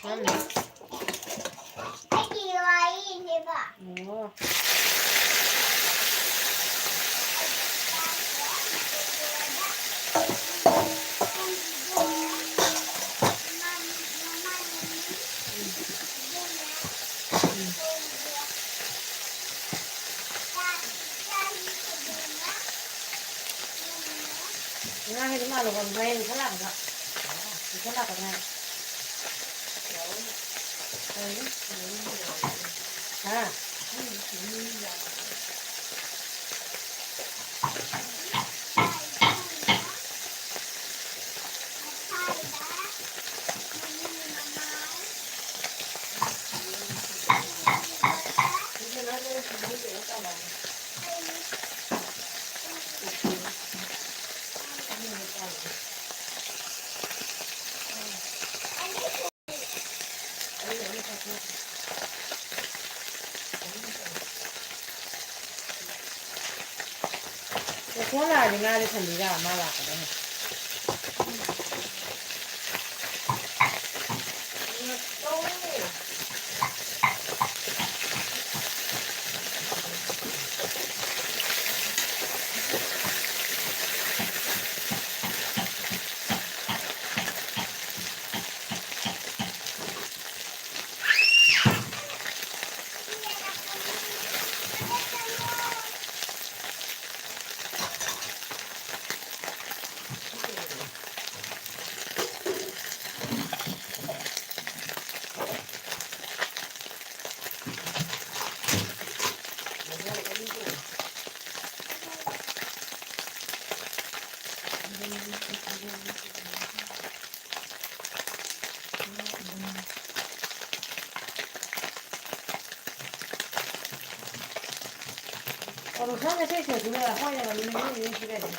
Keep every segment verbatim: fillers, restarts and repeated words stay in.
ꯅꯪꯅ? ꯑꯩꯒꯤ ꯋꯥꯔꯤꯅꯦꯕ꯫ ꯑꯣ꯫ ꯉꯥ ꯍꯦꯛ ꯃꯥꯜꯂꯨꯕ ꯃꯌꯥꯏ ꯏꯟꯊꯣꯛ ꯂꯥꯛꯄꯗ꯫ ꯏꯟꯊꯣꯛ ꯂꯥꯛꯄ ꯉꯥꯏ꯫ ꯍꯥ? ꯇꯣꯊꯣꯛ ꯂꯥꯛꯑꯗꯤ ꯉꯥꯗꯤ ꯊꯝꯕꯤꯔ ꯃꯥ ꯂꯥꯛꯀꯗꯕꯅꯤ꯫ ꯄꯔꯣꯊꯥ ꯉꯁꯤ ꯁꯤꯡꯖꯨ ꯍꯋꯥꯏꯖꯥꯔ ꯃꯔꯨ ꯃꯔꯨ ꯁꯤꯔꯗꯤ꯫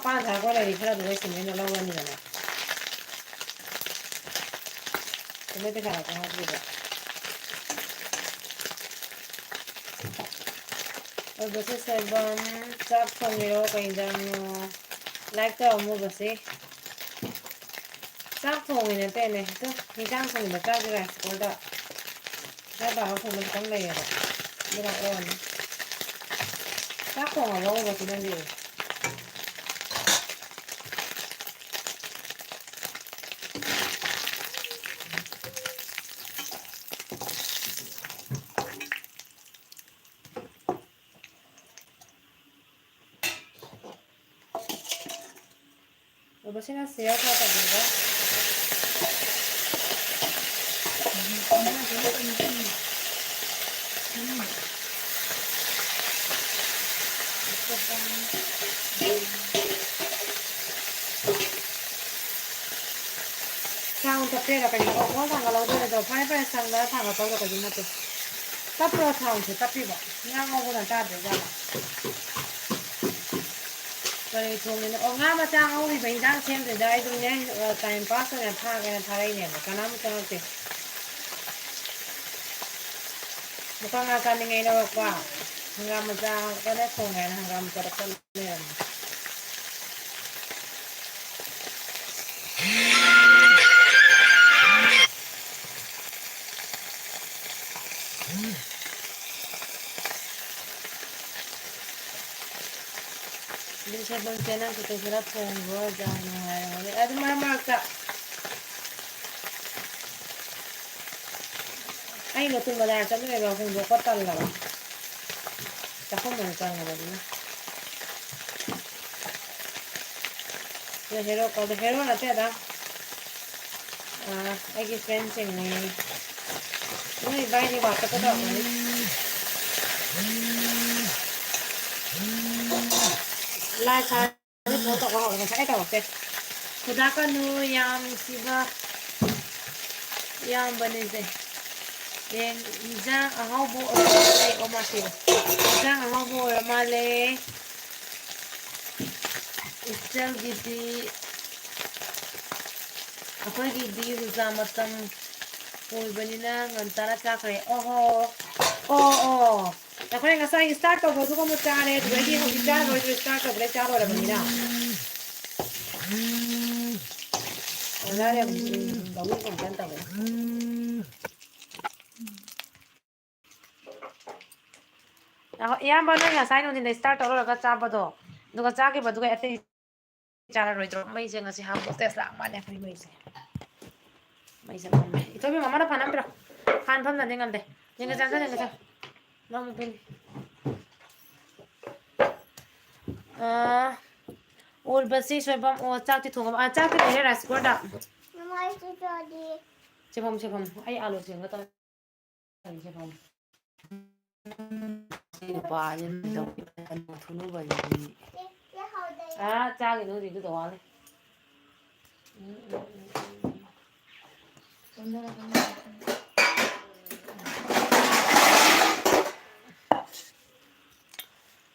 ꯄꯥꯟ ꯊꯥꯔꯛꯄ ꯂꯩꯔꯤ ꯈꯔꯗꯨ ꯂꯣꯏꯁꯤꯟꯒꯦꯅ ꯂꯧꯔꯅꯤꯗꯅ꯫ ꯀꯨꯝꯍꯩ ꯄꯩꯁꯥ ꯂꯥꯛꯄ ꯍꯥꯞꯄꯤꯕ꯫ ꯑꯣꯏꯕꯁꯦ ꯁꯣꯏꯕꯝ, ꯆꯥꯛ ꯊꯣꯡꯉꯤꯔꯣ? ꯀꯩ ꯏꯟꯖꯥꯡꯅꯣ? Like ꯇꯧꯔꯝꯃꯣ ꯑꯣꯏꯕꯁꯦ꯫ ꯆꯥꯛ ꯊꯣꯡꯉꯤ ꯅꯠꯇꯦꯅꯦ, ꯑꯗꯨ ꯏꯟꯖꯥꯡ ꯊꯣꯡꯕ ꯆꯥꯛꯁꯦ rice cooker ꯗ ꯈꯔ ꯇꯥꯕ ꯊꯣꯡꯕ ꯈꯤꯇꯪ ꯂꯩꯌꯦꯕ꯫ ꯑꯗꯨꯅ ꯑꯣꯟ꯫ ꯆꯥꯛ ꯊꯣꯡꯉꯕꯣ ꯑꯣꯏꯕꯁꯦ ꯅꯪꯗꯤ? ꯑꯣꯏꯕꯁꯤꯅ ꯁꯤꯌꯥ ꯈꯔ ꯇꯧꯕꯤꯕ꯫ ꯆꯥꯡ ꯇꯞꯄꯦꯔ ꯀꯩꯅꯣ? ꯑꯣ, ꯃꯣꯏ ꯊꯥꯡꯒꯠꯍꯧꯗꯣꯏꯅꯦ ꯑꯗꯣ꯫ ꯐꯔꯦ, ꯐꯔꯦ, ꯁꯪꯗꯅ ꯊꯥꯡꯒꯠꯇꯧꯗꯣ ꯀꯩꯁꯨ ꯅꯠꯇꯦ꯫ ꯇꯞꯄ꯭ꯔꯣ ꯁꯥꯎꯟꯁꯦ? ꯇꯞꯄꯤꯕꯣ? ꯉꯥ ꯉꯧꯕꯅ ꯇꯥꯗ꯭ꯔꯖꯥꯠꯂꯣ? ꯀꯔꯤ ꯊꯣꯡꯉꯤꯅꯣ? ꯑꯣ, ꯉꯥ ꯃꯆꯥ ꯉꯧꯔꯤꯕ, ꯏꯟꯖꯥꯡ ꯁꯦꯝꯗ꯭ꯔꯤꯗ꯫ ꯑꯩ ꯑꯗꯨꯝꯅꯦ, ꯑ, time pass ꯑꯣꯏꯅ ꯊꯥꯒꯦꯅ ꯊꯥꯔꯛꯏꯅꯦꯕ꯫ ꯀꯅꯥꯝ ꯆꯪꯉꯛꯇꯦ꯫ ꯃꯈꯥ ꯉꯥ ꯆꯥꯅꯤꯡꯉꯦ ꯂꯧꯔꯛꯄ꯫ ꯍꯪꯒꯥꯝ ꯃꯆꯥ ꯀꯟꯅ ꯊꯣꯡꯉꯦ ꯍꯥꯏꯅ ꯍꯪꯒꯥꯝ ꯃꯆꯥꯗ ꯀꯟꯅ ꯂꯩꯔꯝꯃꯦ꯫ ꯑꯗꯨ ꯁꯦꯕꯣꯠ ꯆꯦꯅꯪ ꯀꯩꯀꯩ ꯈꯔ ꯊꯣꯡꯕ꯭ꯔꯣ? ꯌꯥꯝ ꯅꯨꯡꯉꯥꯏꯔꯝꯒꯅꯤ꯫ ꯑꯗꯨ ꯃꯔꯛ ꯃꯔꯛꯇ ꯑꯩ ꯅꯨꯡꯊꯤꯜ ꯕꯖꯥꯔ ꯆꯠꯂꯨꯔꯦꯕ, ꯍꯨꯟꯗꯣꯛꯄ ꯇꯜꯂꯕ꯫ ꯆꯥꯛꯈꯨꯝ ꯑꯣꯏꯅ ꯆꯪꯉꯕ ꯑꯗꯨꯅ꯫ ꯑꯗꯣ ꯍꯦꯔꯣ ꯀꯧꯗꯦ, ꯍꯦꯔꯣ ꯅꯠꯇꯦꯗ꯫ ꯑꯥ, ꯑꯩꯒꯤ friend ꯁꯤꯡꯅꯤ꯫ ꯅꯣꯏ ꯏꯕꯥꯏꯅꯤ WhatsApp ꯇ ꯇꯧꯔꯛꯄꯅꯤ꯫ Live ꯊꯥ-, ꯐꯣꯟ ꯇꯧꯕ ꯍꯧꯔꯦ, ꯉꯁꯥꯏ ꯇꯧꯔꯛꯇꯦ꯫ ꯈꯨꯗꯥ ꯀꯅꯨ, ꯌꯥꯝ ꯅꯨꯡꯁꯤꯕ ꯏꯌꯥꯝꯕꯅꯤꯁꯦ꯫ ꯌꯦꯟ ꯏꯟꯖꯥꯡ ꯑꯍꯥꯎꯕ ꯑꯣꯏꯔ ꯃꯥꯜꯂꯦ꯫ ꯑꯣ, ꯃꯥꯁꯦ ꯏꯟꯖꯥꯡ ꯑꯍꯥꯎꯕ ꯑꯣꯏꯔ ꯃꯥꯜꯂꯦ꯫ ꯏꯆꯜꯒꯤꯗꯤ, ꯑꯩꯈꯣꯏꯒꯤꯗꯤ ꯍꯨꯖꯥ ꯃꯇꯝ ꯑꯣꯏꯕꯅꯤꯅ ꯉꯟꯇꯥꯅ ꯆꯥꯈ꯭ꯔꯦ꯫ ꯑꯣꯍꯣ, ꯑꯣ, ꯑꯣ꯫ ꯑꯩꯈꯣꯏ ꯉꯁꯥꯏ start ꯇꯧꯕꯗꯨꯒ ꯑꯃꯨꯛ ꯆꯥꯔꯦ, ꯑꯗꯨꯗꯩꯗꯤ ꯍꯧꯖꯤꯛ ꯆꯥꯔꯔꯣꯏꯗ꯭ꯔꯣ? Start ꯇꯧꯕꯗꯩ ꯆꯥꯔꯣꯏꯔꯕꯅꯤꯅ꯫ ꯑꯣꯖꯥꯅꯦ ꯑꯃꯨꯛ ꯂꯧꯅꯤꯡꯒꯨꯝ ꯀꯟ ꯇꯧꯋꯦ꯫ ꯉꯥꯏꯈꯣ, ꯏꯌꯥꯝꯕ, ꯅꯣꯏ ꯉꯁꯥꯏ ꯅꯨꯡꯊꯤꯟꯗ start ꯇꯧꯔꯒ ꯆꯥꯕꯗꯣ, ꯑꯗꯨꯒ ꯆꯥꯈꯤꯕꯗꯨꯒ ꯑꯇꯩ ꯆꯥꯔꯔꯣꯏꯗ꯭ꯔꯣ? ꯃꯩꯁꯦ ꯉꯁꯤ half voltage ꯂꯥꯛ ꯃꯥꯜꯂꯦ ꯑꯩꯈꯣꯏ ꯃꯩꯁꯦ꯫ ꯃꯩꯁꯦ ꯃꯝꯃꯦ꯫ ꯏꯊꯣꯏꯕꯤ, ꯃꯃꯥꯅ ꯐꯥꯟ ꯑꯝ ꯄꯤꯔꯛꯑꯣ꯫ ꯐꯥꯟ ꯐꯝꯅꯗꯦ ꯉꯝꯗꯦ꯫ ꯌꯦꯡꯒꯦ, ꯆꯪꯁꯜ, ꯌꯦꯡꯒꯦ, ꯆꯪ꯫ ꯂꯧ ꯃꯨꯊꯠꯂꯤ꯫ ꯑꯥ, ꯎꯔꯕꯁꯤ ꯁꯣꯏꯕꯝ, ꯑꯣ, ꯆꯥꯛꯇꯤ ꯊꯣꯡꯉꯕ? ꯑꯥ, ꯆꯥꯛꯇꯤ ꯂꯩꯔꯦ rice cooker ꯗ꯫ ꯃꯃꯥ, ꯑꯩꯁꯨ ꯆꯥꯒꯦ꯫ ꯁꯦ ꯐꯝꯃꯣ, ꯁꯦ ꯐꯝꯃꯣ꯫ ꯑꯩ ꯑꯥꯂꯨ ꯁꯦꯝꯒꯦ ꯇꯧꯔꯤ꯫ ꯁꯦ ꯐꯝꯃꯣ꯫ ꯁꯤ ꯅꯨꯄꯥꯁꯦ ꯊꯨꯅꯨꯕꯁꯤꯗꯤ꯫ ꯑꯥ, ꯆꯥꯈꯤꯅꯨ ꯍꯧꯖꯤꯛ, ꯑꯗꯨꯗ ꯋꯥꯠꯂꯤ꯫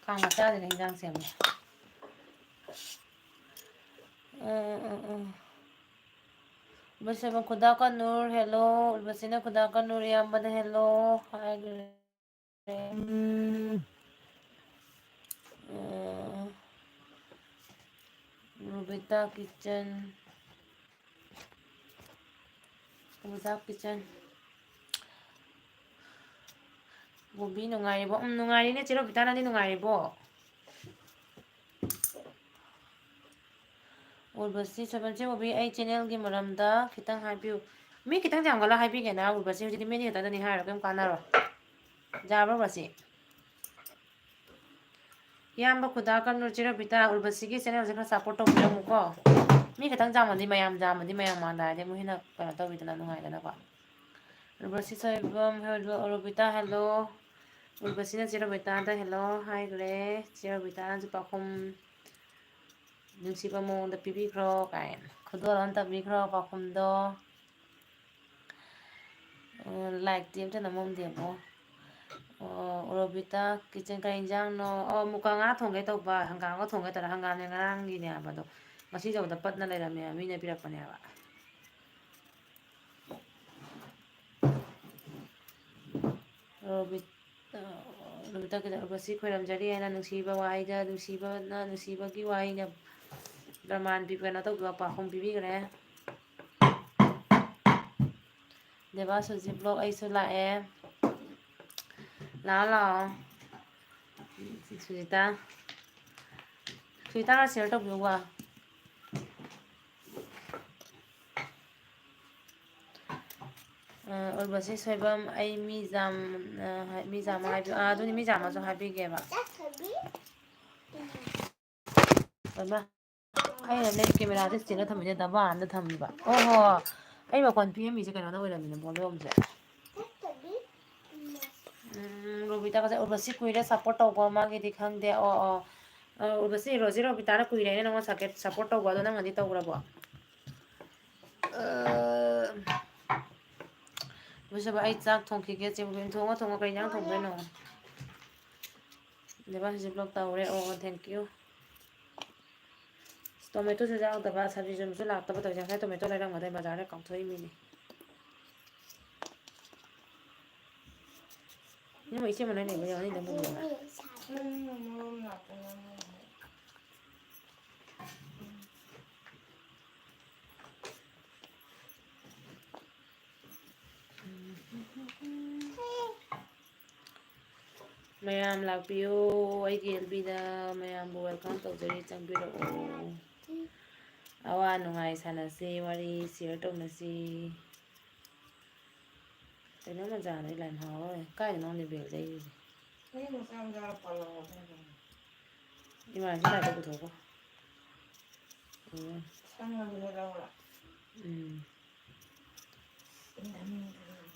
ꯈꯥꯡ ꯃꯆꯥꯁꯤꯗ ꯍꯤꯟꯖꯥꯡ ꯁꯦꯝꯒꯦ꯫ ꯎꯝ, ꯎꯝ, ꯎꯝ꯫ ꯎꯔꯕꯁꯤꯅ ꯈꯨꯗꯥ ꯀꯅꯨꯔ, hello꯫ ꯎꯔꯕꯁꯤꯅ ꯈꯨꯗꯥ ꯀꯅꯨꯔ ꯏꯌꯥꯝꯕꯗ hello ꯍꯥꯏꯈ꯭ꯔꯦ꯫ ꯎꯝ꯫ ꯑ, ꯔꯣꯕꯤꯇꯥ ꯀꯤꯆꯟ꯫ ꯔꯣꯕꯤꯇꯥ ꯀꯤꯆꯟ꯫ ꯕꯣꯕꯤ ꯅꯨꯡꯉꯥꯏꯔꯤꯕꯣ? ꯎꯝ, ꯅꯨꯡꯉꯥꯏꯔꯤꯅꯦ, ꯆꯦ ꯔꯣꯕꯤꯇꯥ, ꯅꯪꯗꯤ ꯅꯨꯡꯉꯥꯏꯔꯤꯕꯣ? ꯎꯔꯕꯁꯤ ꯁꯣꯏꯕꯝ, ꯆꯦ ꯕꯣꯕꯤ, ꯑꯩ channel ꯒꯤ ꯃꯔꯝꯗ ꯈꯤꯇꯪ ꯍꯥꯏꯕꯤꯌꯨ꯫ ꯃꯤ ꯈꯤꯇꯪ ꯌꯥꯝꯒꯠꯂ ꯍꯥꯏꯕꯤꯒꯦꯅ, ꯎꯔꯕꯁꯤ ꯍꯧꯖꯤꯛꯇꯤ ꯃꯤ ꯑꯅꯤ ꯈꯛꯇꯗꯅꯤ ꯍꯥꯏꯔꯣ, ꯀꯩꯝ ꯀꯥꯟꯅꯔꯣꯏ꯫ ꯌꯥꯕ꯭ꯔꯣ, ꯎꯔꯕꯁꯤ? ꯏꯌꯥꯝꯕ ꯈꯨꯗꯥ ꯀꯟꯅꯨ, ꯆꯦ ꯔꯣꯕꯤꯇꯥ, ꯎꯔꯕꯁꯤꯒꯤ channel ꯁꯦ ꯈꯔ support ꯇꯧꯕꯤꯔꯝꯃꯨꯀꯣ꯫ ꯃꯤ ꯈꯤꯇꯪ ꯌꯥꯝꯃꯗꯤ, ꯃꯌꯥꯝ ꯌꯥꯝꯃꯗꯤ ꯃꯌꯥꯝ ꯃꯥꯟꯗ ꯍꯥꯏꯔꯗꯤ ꯑꯃꯨꯛ ꯍꯦꯟꯅ ꯀꯩꯅꯣ ꯇꯧꯋꯤꯗꯅ, ꯅꯨꯡꯉꯥꯏꯗꯅꯀꯣ꯫ ꯎꯔꯕꯁꯤ ꯁꯣꯏꯕꯝ, ꯔꯣꯕꯤꯇꯥ, hello꯫ ꯎꯔꯕꯁꯤꯅ ꯆꯦ ꯔꯣꯕꯤꯇꯥꯗ hello ꯍꯥꯏꯈ꯭ꯔꯦ꯫ ꯆꯦ ꯔꯣꯕꯤꯇꯥꯅꯁꯨ ꯄꯥꯎꯈꯨꯝ ꯅꯨꯡꯁꯤꯕ ꯃꯑꯣꯡꯗ ꯄꯤꯕꯤꯈ꯭ꯔꯣ ꯀꯥꯏꯅ꯫ ꯈꯨꯗꯣꯜ ꯑꯃ ꯇꯝꯕꯤꯈ꯭ꯔꯣ ꯄꯥꯎꯈꯨꯝꯗꯣ꯫ ꯑꯣ, like ꯇꯤ ꯑꯝꯇ ꯅꯝꯃꯝꯗꯦꯕꯣ꯫ ꯑꯣ, ꯔꯣꯕꯤꯇꯥ ꯀꯤꯆꯟ ꯀꯔꯤ ꯏꯟꯖꯥꯡꯅꯣ? ꯑꯣ, ꯃꯨꯀ ꯉꯥ ꯊꯣꯡꯒꯦ ꯇꯧꯕ, ꯍꯪꯒꯥꯝꯒ ꯊꯣꯡꯒꯦ ꯇꯧꯔ, ꯍꯪꯒꯥꯝꯅꯦ ꯉꯔꯥꯡꯒꯤꯅꯦ ꯍꯥꯏꯕ ꯑꯗꯣ, ꯉꯁꯤ ꯌꯧꯕꯗ ꯄꯠꯅ ꯂꯩꯔꯝꯃꯦ, ꯃꯤꯅ ꯄꯤꯔꯛꯄꯅꯦꯕ꯫ ꯔꯣꯕꯤꯇꯥ, ꯔꯣꯕꯤꯇꯥ ꯀꯤꯆꯟ, ꯎꯔꯕꯁꯤ ꯈꯣꯏꯔꯝꯖꯔꯤ ꯍꯥꯏꯅ ꯅꯨꯡꯁꯤꯕ ꯋꯥꯍꯩꯗ, ꯅꯨꯡꯁꯤꯕꯅ, ꯅꯨꯡꯁꯤꯕꯒꯤ ꯋꯥꯍꯩꯅ ꯄ꯭ꯔꯃꯥꯟ ꯄꯤ-, ꯀꯩꯅꯣ ꯇꯧꯕꯤꯕ, ꯄꯥꯎꯈꯨꯝ ꯄꯤꯕꯤꯈ꯭ꯔꯦ꯫ ꯗꯦꯕꯥꯁꯨꯖꯤ ꯕ꯭ꯂꯣꯛ ꯑꯩꯁꯨ ꯂꯥꯛꯑꯦ꯫ ꯂꯥꯛꯑꯣ, ꯂꯥꯛꯑꯣ꯫ ꯁꯨꯖꯤꯇꯥ꯫ ꯁꯨꯖꯤꯇꯥꯒ ꯁꯤꯌꯔ ꯇꯧꯕꯤꯌꯨꯀꯣ꯫ ꯑ, ꯑꯣꯏꯕꯁꯤ ꯁꯣꯏꯕꯝ, ꯑꯩ ꯃꯤ ꯖꯥꯝ-, ꯑ, ꯃꯤ ꯖꯥꯝ ꯍꯥꯏꯕꯤ-, ꯑ, ꯑꯗꯨꯅꯤ, ꯃꯤ ꯖꯥꯝ ꯑꯃꯁꯨ ꯍꯥꯏꯕꯤꯒꯦꯕ꯫ ꯍꯩꯃꯥ, ꯑꯩꯅꯅꯦ ꯀꯦꯃꯦꯔꯥꯁꯦ stand ꯊꯝꯃꯤꯁꯦ ꯗꯕꯥ ꯑꯝꯗ ꯊꯝꯃꯤꯕ꯫ ꯑꯣꯍꯣ, ꯑꯩ ꯃꯈꯣꯟ ꯄꯤꯛꯑꯝꯃꯤꯁꯦ ꯀꯩꯅꯣꯅ ꯑꯣꯏꯔꯝꯃꯤꯅꯦ, volumeꯁꯦ꯫ ꯎꯝ, ꯔꯣꯕꯤꯇꯥꯒꯁꯦ ꯎꯔꯕꯁꯤ ꯀꯨꯏꯔꯦ support ꯇꯧꯕ, ꯃꯥꯒꯤꯗꯤ ꯈꯪꯗꯦ꯫ ꯑꯣ, ꯑꯣ꯫ ꯑ, ꯎꯔꯕꯁꯤ, ꯔꯣꯖꯤ ꯔꯣꯕꯤꯇꯥꯅ ꯀꯨꯏꯔꯦꯅꯦ ꯅꯪꯉꯣꯟꯗ support ꯇꯧꯕ, ꯑꯗꯣ ꯅꯪꯅꯗꯤ ꯇꯧꯈ꯭ꯔꯕꯣ? ꯑ, ꯂꯣꯏꯖꯕ, ꯑꯩ ꯆꯥꯛ ꯊꯣꯡꯈꯤꯒꯦ꯫ ꯆꯦ ꯕꯣꯕꯤꯟ, ꯊꯣꯡꯉꯣ, ꯊꯣꯡꯉꯣ, ꯀꯩ ꯏꯟꯖꯥꯡ ꯊꯣꯡꯗꯣꯏꯅꯣ? ꯗꯦꯕꯥꯁꯤꯁꯨ block ꯇꯧꯔꯦ꯫ ꯑꯣ, thank you꯫ ꯇꯣꯃꯦꯇꯣꯁꯨ ꯌꯥꯎꯗꯕ, ꯁꯕꯖꯤꯁꯨ ꯑꯃꯁꯨ ꯂꯥꯛꯇꯕ ꯇꯧꯔꯤꯁꯦ꯫ ꯉꯁꯥꯏ ꯇꯣꯃꯦꯇꯣ ꯂꯩꯔꯝꯒꯗ꯭ꯔꯥ ꯕꯖꯥꯔꯗ ꯀꯥꯎꯊꯣꯛꯏ ꯃꯤꯅꯤ꯫ ꯏꯅꯝꯃ, ꯏꯆꯦ ꯃꯅꯥꯛ ꯂꯩꯕ ꯌꯥꯎꯅꯤ, ꯅꯪꯕꯨ ꯌꯦꯡꯉꯣ꯫ ꯃꯌꯥꯝ ꯂꯥꯛꯄꯤꯌꯨ, ꯑꯩꯒꯤ ꯑꯦꯜꯕꯤꯗ ꯃꯌꯥꯝꯕꯨ welcome ꯇꯧꯖꯔꯤ, ꯆꯪꯕꯤꯔꯛꯑꯣ꯫ ꯑꯋꯥ ꯅꯨꯡꯉꯥꯏ ꯁꯥꯟꯅꯁꯤ, ꯋꯥꯔꯤ share ꯇꯧꯅꯁꯤ꯫ ꯀꯩꯅꯣ ꯃꯟꯖꯥꯗ ꯂꯥꯏꯝ ꯍꯥꯎꯔꯦ꯫ ꯀꯥꯏꯗꯅꯣ ꯈꯪꯗꯦ ꯕꯦꯜ ꯂꯩꯔꯤꯁꯦ꯫ ꯏꯃꯥꯟꯅꯕꯤ ꯂꯥꯛꯄ ꯄꯨꯊꯣꯛꯈꯣ꯫ ꯎꯝ꯫ ꯁꯪꯉꯕꯗ ꯂꯧꯔꯣ? ꯎꯝ꯫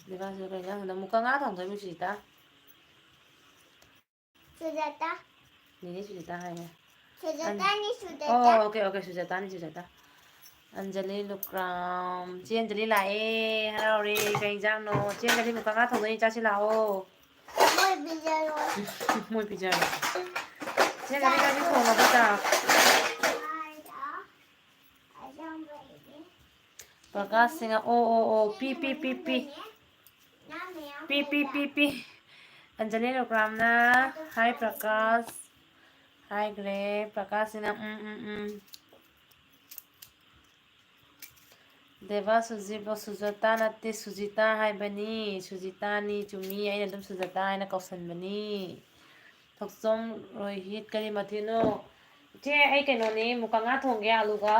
ꯗꯦꯕꯥꯁꯤꯗ ꯀꯩ ꯏꯟꯖꯥꯡ ꯊꯣꯡꯗꯣꯏ? ꯃꯨꯀ ꯉꯥ ꯊꯣꯡꯗꯣꯏ, ꯁꯨꯖꯤꯇꯥ꯫ ꯁꯨꯖꯥꯇꯥ꯫ ꯅꯦꯅꯦ ꯁꯨꯖꯥꯇꯥ ꯍꯥꯏꯌꯦ꯫ ꯁꯨꯖꯥꯇꯥꯅꯤ, ꯁꯨꯖꯥꯇꯥ꯫ ꯑꯣ, okay, okay, ꯁꯨꯖꯥꯇꯥꯅꯤ, ꯁꯨꯖꯥꯇꯥ꯫ ꯑꯟꯖꯂꯤ ꯂꯨꯀ꯭ꯔꯥꯝ꯫ ꯆꯦ ꯑꯟꯖꯂꯤ ꯂꯥꯛꯑꯦ, ꯍꯔꯥꯎꯔꯦ꯫ ꯀꯩ ꯏꯟꯖꯥꯡꯅꯣ? ꯆꯦ ꯑꯟꯖꯂꯤ, ꯃꯨꯀ ꯉꯥ ꯊꯣꯡꯗꯣꯏꯅꯤ, ꯆꯥꯁꯤ ꯂꯥꯛꯑꯣ꯫ ꯃꯣꯏ ꯄꯤꯖꯔꯣ꯫ ꯁꯦ, ꯉꯁꯤ ꯀꯔꯤ ꯊꯣꯡꯉꯕ ꯆꯥꯛ? ꯄ꯭ꯔꯀꯥꯁ ꯁꯤꯡꯍ, ꯑꯣ, ꯑꯣ, ꯑꯣ, ꯄꯤ, ꯄꯤ, ꯄꯤ, ꯄꯤ꯫ ꯄꯤ, ꯄꯤ, ꯄꯤ, ꯄꯤ꯫ ꯑꯟꯖꯂꯤ ꯂꯨꯀ꯭ꯔꯥꯝꯅ, "Hi ꯄ꯭ꯔꯀꯥꯁ" ꯍꯥꯏꯈ꯭ꯔꯦ꯫ ꯄ꯭ꯔꯀꯥꯁꯁꯤꯅ, "ꯎꯝ, ꯎꯝ, ꯎꯝ"꯫ ꯗꯦꯕꯥ ꯁꯨꯖꯤꯕ, ꯁꯨꯖꯇꯥ ꯅꯠꯇꯦ, ꯁꯨꯖꯤꯇꯥ ꯍꯥꯏꯕꯅꯤ꯫ ꯁꯨꯖꯤꯇꯥꯅꯤ, ꯆꯨꯝꯃꯤ꯫ ꯑꯩꯅ ꯑꯗꯨꯝ ꯁꯨꯖꯇꯥ ꯍꯥꯏꯅ ꯀꯧꯁꯟꯕꯅꯤ꯫ ꯊꯣꯛꯆꯣꯝ ꯔꯣꯍꯤꯠ, ꯀꯔꯤ ꯃꯊꯦꯜꯅꯣ? ꯏꯆꯦ, ꯑꯩ ꯀꯩꯅꯣꯅꯦ, ꯃꯨꯀ ꯉꯥ ꯊꯣꯡꯒꯦ, ꯑꯂꯨꯒ꯫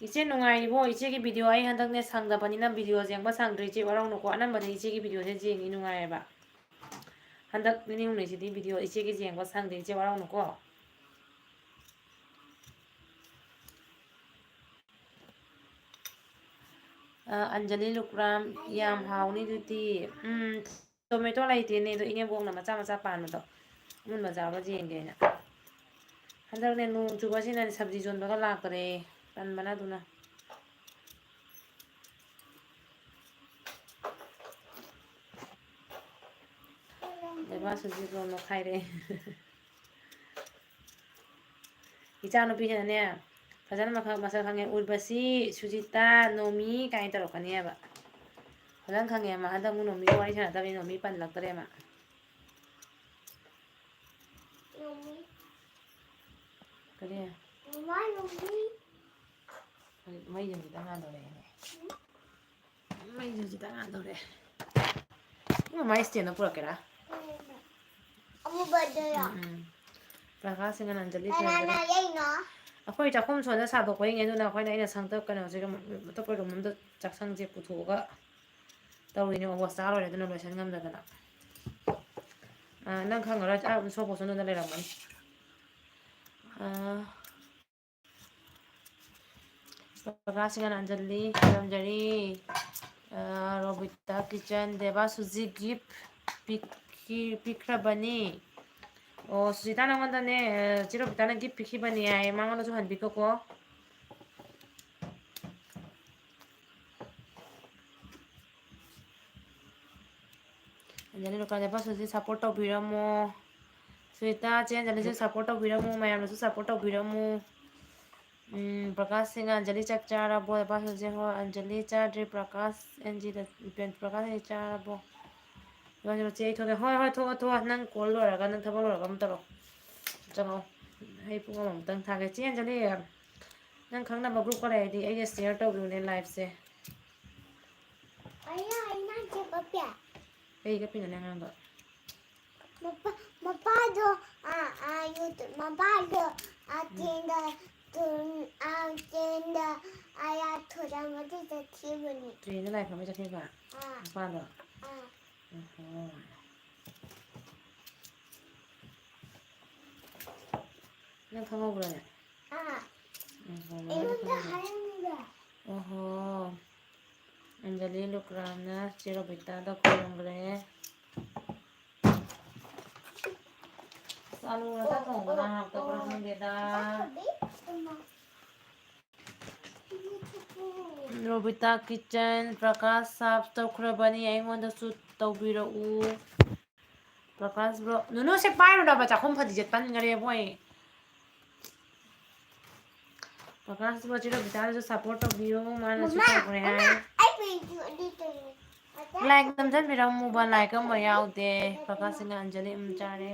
ꯏꯆꯦ, ꯅꯨꯡꯉꯥꯏꯔꯤꯕꯣ? ꯏꯆꯦꯒꯤ video ꯑꯩ ꯍꯟꯗꯛꯅꯦ ꯁꯪꯗꯕꯅꯤꯅ videoꯁꯦ ꯌꯦꯡꯕ ꯁꯪꯗ꯭ꯔꯦ, ꯏꯆꯦ, ꯋꯥꯔꯧꯅꯨꯀꯣ꯫ ꯑꯅꯝꯕꯗꯤ ꯏꯆꯦꯒꯤ videoꯁꯦ ꯌꯦꯡꯉꯤ, ꯅꯨꯡꯉꯥꯏꯌꯦꯕ꯫ ꯍꯟꯗꯛ ꯅꯤꯅꯤ ꯍꯨꯝꯅꯤꯁꯤꯗꯤ video ꯏꯆꯦꯒꯤ ꯌꯦꯡꯕ ꯁꯪꯗꯦ, ꯏꯆꯦ, ꯋꯥꯔꯧꯅꯨꯀꯣ꯫ ꯑ, ꯑꯟꯖꯂꯤ ꯂꯨꯀ꯭ꯔꯥꯝ, ꯌꯥꯝ ꯍꯥꯎꯅꯤ ꯑꯗꯨꯗꯤ꯫ ꯎꯝ, tomato ꯂꯩꯇꯦꯅꯦ, ꯑꯗꯣ ꯏꯅꯦꯝꯕꯣꯛꯅ ꯃꯆꯥ ꯃꯆꯥ ꯄꯥꯟꯕꯗꯣ, ꯑꯃꯨꯟꯕ ꯆꯥꯕ꯭ꯔꯥ ꯌꯦꯡꯒꯦꯅ꯫ ꯍꯟꯗꯛꯅꯦ ꯅꯣꯡ ꯆꯨꯕꯁꯤꯅ ꯁꯕꯖꯤ ꯌꯣꯟꯕꯒ ꯂꯥꯛꯇꯔꯦ, ꯇꯟꯕꯅ ꯑꯗꯨꯅ꯫ ꯂꯩꯕꯥꯛꯁꯤꯁꯨ ꯂꯣꯟ ꯅꯣꯛꯈꯥꯏꯔꯦ꯫ ꯏꯆꯥꯅꯨꯄꯤꯁꯤꯅꯅꯦ, ꯐꯖꯅ ꯃꯈ-, ꯃꯁꯛ ꯈꯪꯉꯦ, "ꯎꯔꯕꯁꯤ, ꯁꯨꯖꯤꯇꯥ, ꯅꯣꯃꯤ" ꯀꯥꯏꯅ ꯇꯧꯔꯛꯀꯅꯦꯕ꯫ ꯐꯖꯅ ꯈꯪꯉꯦ ꯃꯥ꯫ ꯍꯟꯗꯛ ꯑꯃꯨꯛ ꯅꯣꯃꯤꯒ ꯋꯥꯔꯤ ꯁꯥꯟꯅꯗꯕꯅꯤ, ꯅꯣꯃꯤ ꯄꯜꯂꯛꯇ꯭ꯔꯦ ꯃꯥ꯫ ꯀꯔꯤ? ꯃꯩꯁꯦ ꯍꯧꯖꯤꯛꯇ ꯉꯥꯟꯗꯧꯔꯛꯑꯦꯅꯦ꯫ ꯃꯩꯁꯦ ꯍꯧꯖꯤꯛꯇ ꯉꯥꯟꯗꯧꯔꯛꯑꯦ꯫ ꯏꯃꯥ, ꯃꯥꯏ stand ꯑꯃ ꯄꯨꯔꯛꯀꯦꯔꯥ? ꯑꯃꯨꯕꯗꯨꯔꯣ? ꯎꯝ, ꯎꯝ꯫ ꯄ꯭ꯔꯀꯥꯁ ꯁꯤꯡꯍ, ꯑꯟꯖꯂꯤ ꯀꯅꯥꯅ ꯊꯦꯡꯅꯕꯗ꯫ ꯌꯩꯅꯣ? ꯑꯩꯈꯣꯏ ꯆꯥꯛꯈꯨꯝ ꯁꯣꯝꯗ ꯁꯥꯗꯣꯛꯄꯩꯅꯦ, ꯑꯗꯨꯅ ꯑꯩꯈꯣꯏꯅ, ꯑꯩꯅ ꯁꯪꯗ ꯀꯩꯅꯣꯁꯦ, ꯑꯇꯣꯞꯄ room ꯑꯃꯗ ꯆꯥꯛꯁꯪꯁꯦ ꯄꯨꯊꯣꯛꯑꯒ ꯇꯧꯔꯤꯅꯦ꯫ ꯑꯣ, ꯆꯥ ꯂꯣꯏꯔꯦ, ꯑꯗꯨꯅ ꯂꯣꯏꯁꯟ ꯉꯝꯗꯗꯅ꯫ ꯑꯥ, ꯅꯪ ꯈꯪꯉꯔꯣꯏ, ꯑꯥ, ꯁꯣ ꯄꯣꯠꯁꯣꯟꯗꯨꯗ ꯂꯩꯔꯝꯒꯅꯤ꯫ ꯑꯥ, ꯄ꯭ꯔꯀꯥꯁ ꯁꯤꯡꯍ, ꯑꯟꯖꯂꯤ, ꯈꯨꯔꯨꯝꯖꯔꯤ꯫ ꯑꯥ, ꯔꯣꯕꯤꯇꯥ ꯀꯤꯆꯟ, ꯗꯦꯕꯥ ꯁꯨꯖꯤ gift ꯄꯤꯈꯤ-, ꯄꯤꯈ꯭ꯔꯕꯅꯤ꯫ ꯑꯣ, ꯁꯨꯖꯤꯇꯥ, ꯅꯪꯉꯣꯟꯗꯅꯦ, ꯑꯥ, ꯆꯦ ꯔꯣꯕꯤꯇꯥꯅ gift ꯄꯤꯈꯤꯕꯅꯤ ꯍꯥꯏꯌꯦ, ꯃꯉꯣꯟꯗꯁꯨ ꯍꯟꯕꯤꯈꯣꯀꯣ꯫ ꯑꯟꯖꯂꯤ ꯂꯨꯀ꯭ꯔꯥꯝ, ꯅꯦꯄꯥꯁꯨꯁꯤ ꯁꯞꯄꯣꯔꯠ ꯇꯧꯕꯤꯔꯝꯃꯣ꯫ ꯁꯨꯅꯤꯇꯥ, ꯆꯦ ꯑꯟꯖꯂꯤꯁꯨ ꯁꯞꯄꯣꯔꯠ ꯇꯧꯕꯤꯔꯝꯃꯨ, ꯃꯌꯥꯝꯅꯁꯨ ꯁꯞꯄꯣꯔꯠ ꯇꯧꯕꯤꯔꯝꯃꯨ꯫ ꯎꯝ, ꯄ꯭ꯔꯀꯥꯁ ꯁꯤꯡ, ꯑꯟꯖꯂꯤ ꯆꯥꯛ ꯆꯥꯔꯕꯣ? ꯅꯦꯄꯥꯁꯨꯁꯦ, ꯍꯣꯏ꯫ ꯑꯟꯖꯂꯤ ꯆꯥꯗ꯭ꯔꯤ꯫ ꯄ꯭ꯔꯀꯥꯁ, ꯑꯦꯟ ꯖꯤꯗ, ꯄ꯭ꯔꯀꯥꯁ, ꯑꯩ ꯆꯥꯔꯕꯣ? ꯏꯕꯥꯅꯤꯃꯛ, ꯆꯦ, ꯑꯩ ꯊꯣꯛꯂꯛꯑꯦ꯫ ꯍꯣꯏ, ꯍꯣꯏ, ꯊꯣꯛꯑꯣ, ꯊꯣꯛꯑꯣ꯫ ꯅꯪ ꯀꯣꯜ ꯂꯣꯏꯔꯒ, ꯅꯪ ꯊꯕꯛ ꯂꯣꯏꯔꯒ ꯑꯃꯨꯛ ꯇꯧꯔꯛꯑꯣ꯫ ꯆꯪꯉꯛꯑꯣ꯫ ꯑꯩ ꯄꯨꯡ ꯑꯃꯃꯨꯛꯇꯪ ꯊꯥꯒꯦ꯫ ꯆꯦ ꯑꯟꯖꯂꯤ, ꯅꯪ ꯈꯪꯅꯕ ꯒ꯭ꯔꯨꯞꯀ ꯂꯩꯔꯗꯤ ꯑꯩꯒ ꯁꯤꯌꯔ ꯇꯧꯕꯤꯌꯨꯅꯦ ꯂꯥꯏꯐꯁꯦ꯫ ꯑꯩꯅ, ꯑꯩꯅ ꯍꯥꯏꯁꯦ ꯄꯞꯄꯤ꯫ ꯀꯩ ꯀꯞꯄꯤꯅꯣ ꯅꯪ ꯑꯉꯥꯡꯗꯣ? ꯃꯄꯥ-, ꯃꯄꯥꯗꯣ, ꯑꯥ, ꯑꯥ, ꯌꯨꯇꯨꯕ, ꯃꯄꯥꯗꯣ, ꯑꯥ, ꯎꯝ꯫ ꯇ꯭ꯔꯦꯟꯗ, ꯇꯨꯟ-, ꯑꯥ, ꯇ꯭ꯔꯦꯟꯗ, ꯑꯥ, ꯊꯣꯔꯥꯃꯗꯤ ꯆꯠꯈꯤꯕꯅꯤ꯫ ꯇ꯭ꯔꯦꯟꯗ ꯂꯥꯏ ꯈꯨꯔꯨꯝꯕ ꯆꯠꯈꯤꯕ? ꯑꯥ꯫ ꯃꯄꯥꯗꯣ? ꯑꯥ꯫ ꯑꯣꯍꯣ꯫ ꯅꯪ ꯈꯪꯍꯧꯕ꯭ꯔꯅꯦ? ꯑꯥ꯫ ꯑꯣꯍꯣ, ꯃꯥꯅ ꯑꯩꯉꯣꯟꯗ ꯈꯪꯍꯧꯕ꯭ꯔꯥ? ꯍꯥꯏꯔꯝꯃꯤꯕ꯫ ꯑꯣꯍꯣ꯫ ꯑꯟꯖꯂꯤ ꯂꯨꯀ꯭ꯔꯥꯝꯅ ꯆꯦ ꯔꯣꯕꯤꯇꯥꯗ ꯈꯨꯔꯨꯝꯈ꯭ꯔꯦ꯫ ꯑꯁ, ꯑꯂꯨ ꯉꯥꯛꯇ ꯊꯣꯡꯕꯅ ꯍꯥꯎꯇꯕ꯭ꯔꯥ ꯈꯪꯗꯦꯗ꯫ ꯔꯣꯕꯤꯇꯥ ꯀꯤꯆꯟ, ꯄ꯭ꯔꯀꯥꯁ ꯁꯥꯞ ꯇꯧꯈ꯭ꯔꯕꯅꯤ, ꯑꯩꯉꯣꯟꯗꯁꯨ ꯇꯧꯕꯤꯔꯛꯎ꯫ ꯄ꯭ꯔꯀꯥꯁ ꯕ꯭ꯔꯣ, ꯅꯨꯅꯨ ꯁꯦ ꯄꯥꯏꯔꯨꯅꯕ, ꯆꯥꯛꯈꯨꯝ ꯐꯗꯤꯁꯦ ꯇꯟꯈ꯭ꯔꯦꯕꯣ ꯑꯩ꯫ ꯄ꯭ꯔꯀꯥꯁ ꯕ꯭ꯔꯣ, ꯆꯦ ꯔꯣꯕꯤꯇꯥꯗꯁꯨ ꯁꯞꯄꯣꯔꯠ ꯇꯧꯕꯤꯌꯨ, ꯃꯥꯅꯁꯨ ꯃꯃꯥ, ꯇꯧꯈ꯭ꯔꯦ ꯍꯥꯏ꯫ ꯃꯃꯥ, ꯑꯩ ꯄꯦꯟꯇꯨ ꯑꯗꯨ ꯇꯧꯔꯦ꯫ ꯂꯥꯏꯛ ꯅꯝꯖꯟꯕꯤꯔꯝꯃꯨꯕ, ꯂꯥꯏꯛ ꯑꯃ ꯌꯥꯎꯗꯦ꯫ ꯄ꯭ꯔꯀꯥꯁ ꯁꯤꯡꯅ ꯑꯟꯖꯂꯤ, ꯎꯝ, ꯆꯥꯔꯦ꯫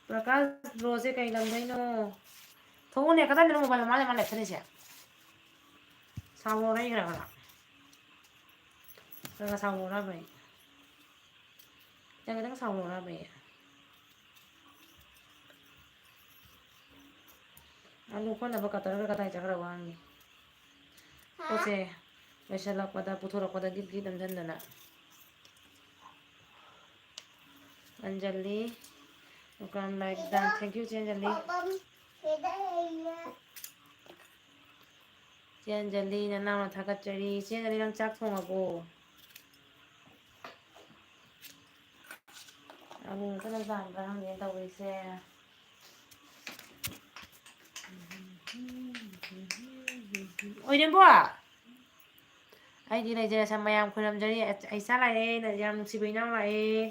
ꯄ꯭ꯔꯀꯥꯁ ꯕ꯭ꯔꯣꯁꯦ ꯀꯩ ꯂꯝꯗꯩꯅꯣ? ꯊꯣꯛꯎꯅꯦ, ꯀꯗꯥꯏꯗꯅꯣ ꯃꯣꯕꯥꯏꯜ ꯃꯃꯥ ꯂꯩꯃꯥ ꯂꯩꯈꯠꯂꯤꯁꯦ? ꯁꯥꯎꯔꯣꯔ ꯑꯩ ꯈꯔ ꯈꯔ? ꯈꯔ ꯈꯔ ꯁꯥꯎꯔꯣꯔꯕ ꯑꯩ? ꯈꯤꯇꯪ ꯈꯤꯇꯪ ꯁꯥꯎꯔꯣꯔꯕ ꯑꯩ? ꯑꯂꯨ ꯈꯣꯠꯅꯕ ꯀꯇꯔꯒ ꯀꯗꯥꯏ ꯆꯠꯈ꯭ꯔꯕ ꯈꯪꯗꯦ? ꯍꯥ? ꯄꯣꯠꯁꯦ ꯂꯣꯏꯁꯤꯜꯂꯛꯄꯗ, ꯄꯨꯊꯣꯔꯛꯄꯗ ꯒꯤꯠ ꯒꯤꯠ ꯅꯝꯁꯤꯟꯗꯅ꯫ Anjali, welcome like that. Thank you, ꯆꯦ ꯑꯟꯖꯂꯤ꯫ ꯄꯥꯄꯝ, ꯁꯤꯗ ꯂꯩꯌꯦ꯫ ꯆꯦ ꯑꯟꯖꯂꯤ, ꯅꯅꯥꯎꯅ ꯊꯥꯒꯠꯆꯔꯤ꯫ ꯆꯦ ꯑꯟꯖꯂꯤ, ꯅꯪ ꯆꯥꯛ ꯊꯣꯡꯉꯕꯣ? ꯑꯃꯨꯛ ꯉꯥꯛꯇꯅ ꯆꯥꯡꯗ ꯍꯪꯉꯦ ꯇꯧꯔꯤꯁꯦ꯫ ꯑꯣꯏꯔꯦꯝꯕꯣ! ꯑꯩꯗꯤ ꯂꯩꯖꯔꯦ ꯁꯥ-, ꯃꯌꯥꯝ ꯈꯨꯔꯝꯖꯔꯤ꯫ ꯑꯩ-, ꯑꯩꯁꯥ ꯂꯥꯛꯑꯦ, ꯌꯥꯝ ꯅꯨꯡꯁꯤꯕ ꯏꯅꯥꯎ ꯂꯥꯛꯑꯦ꯫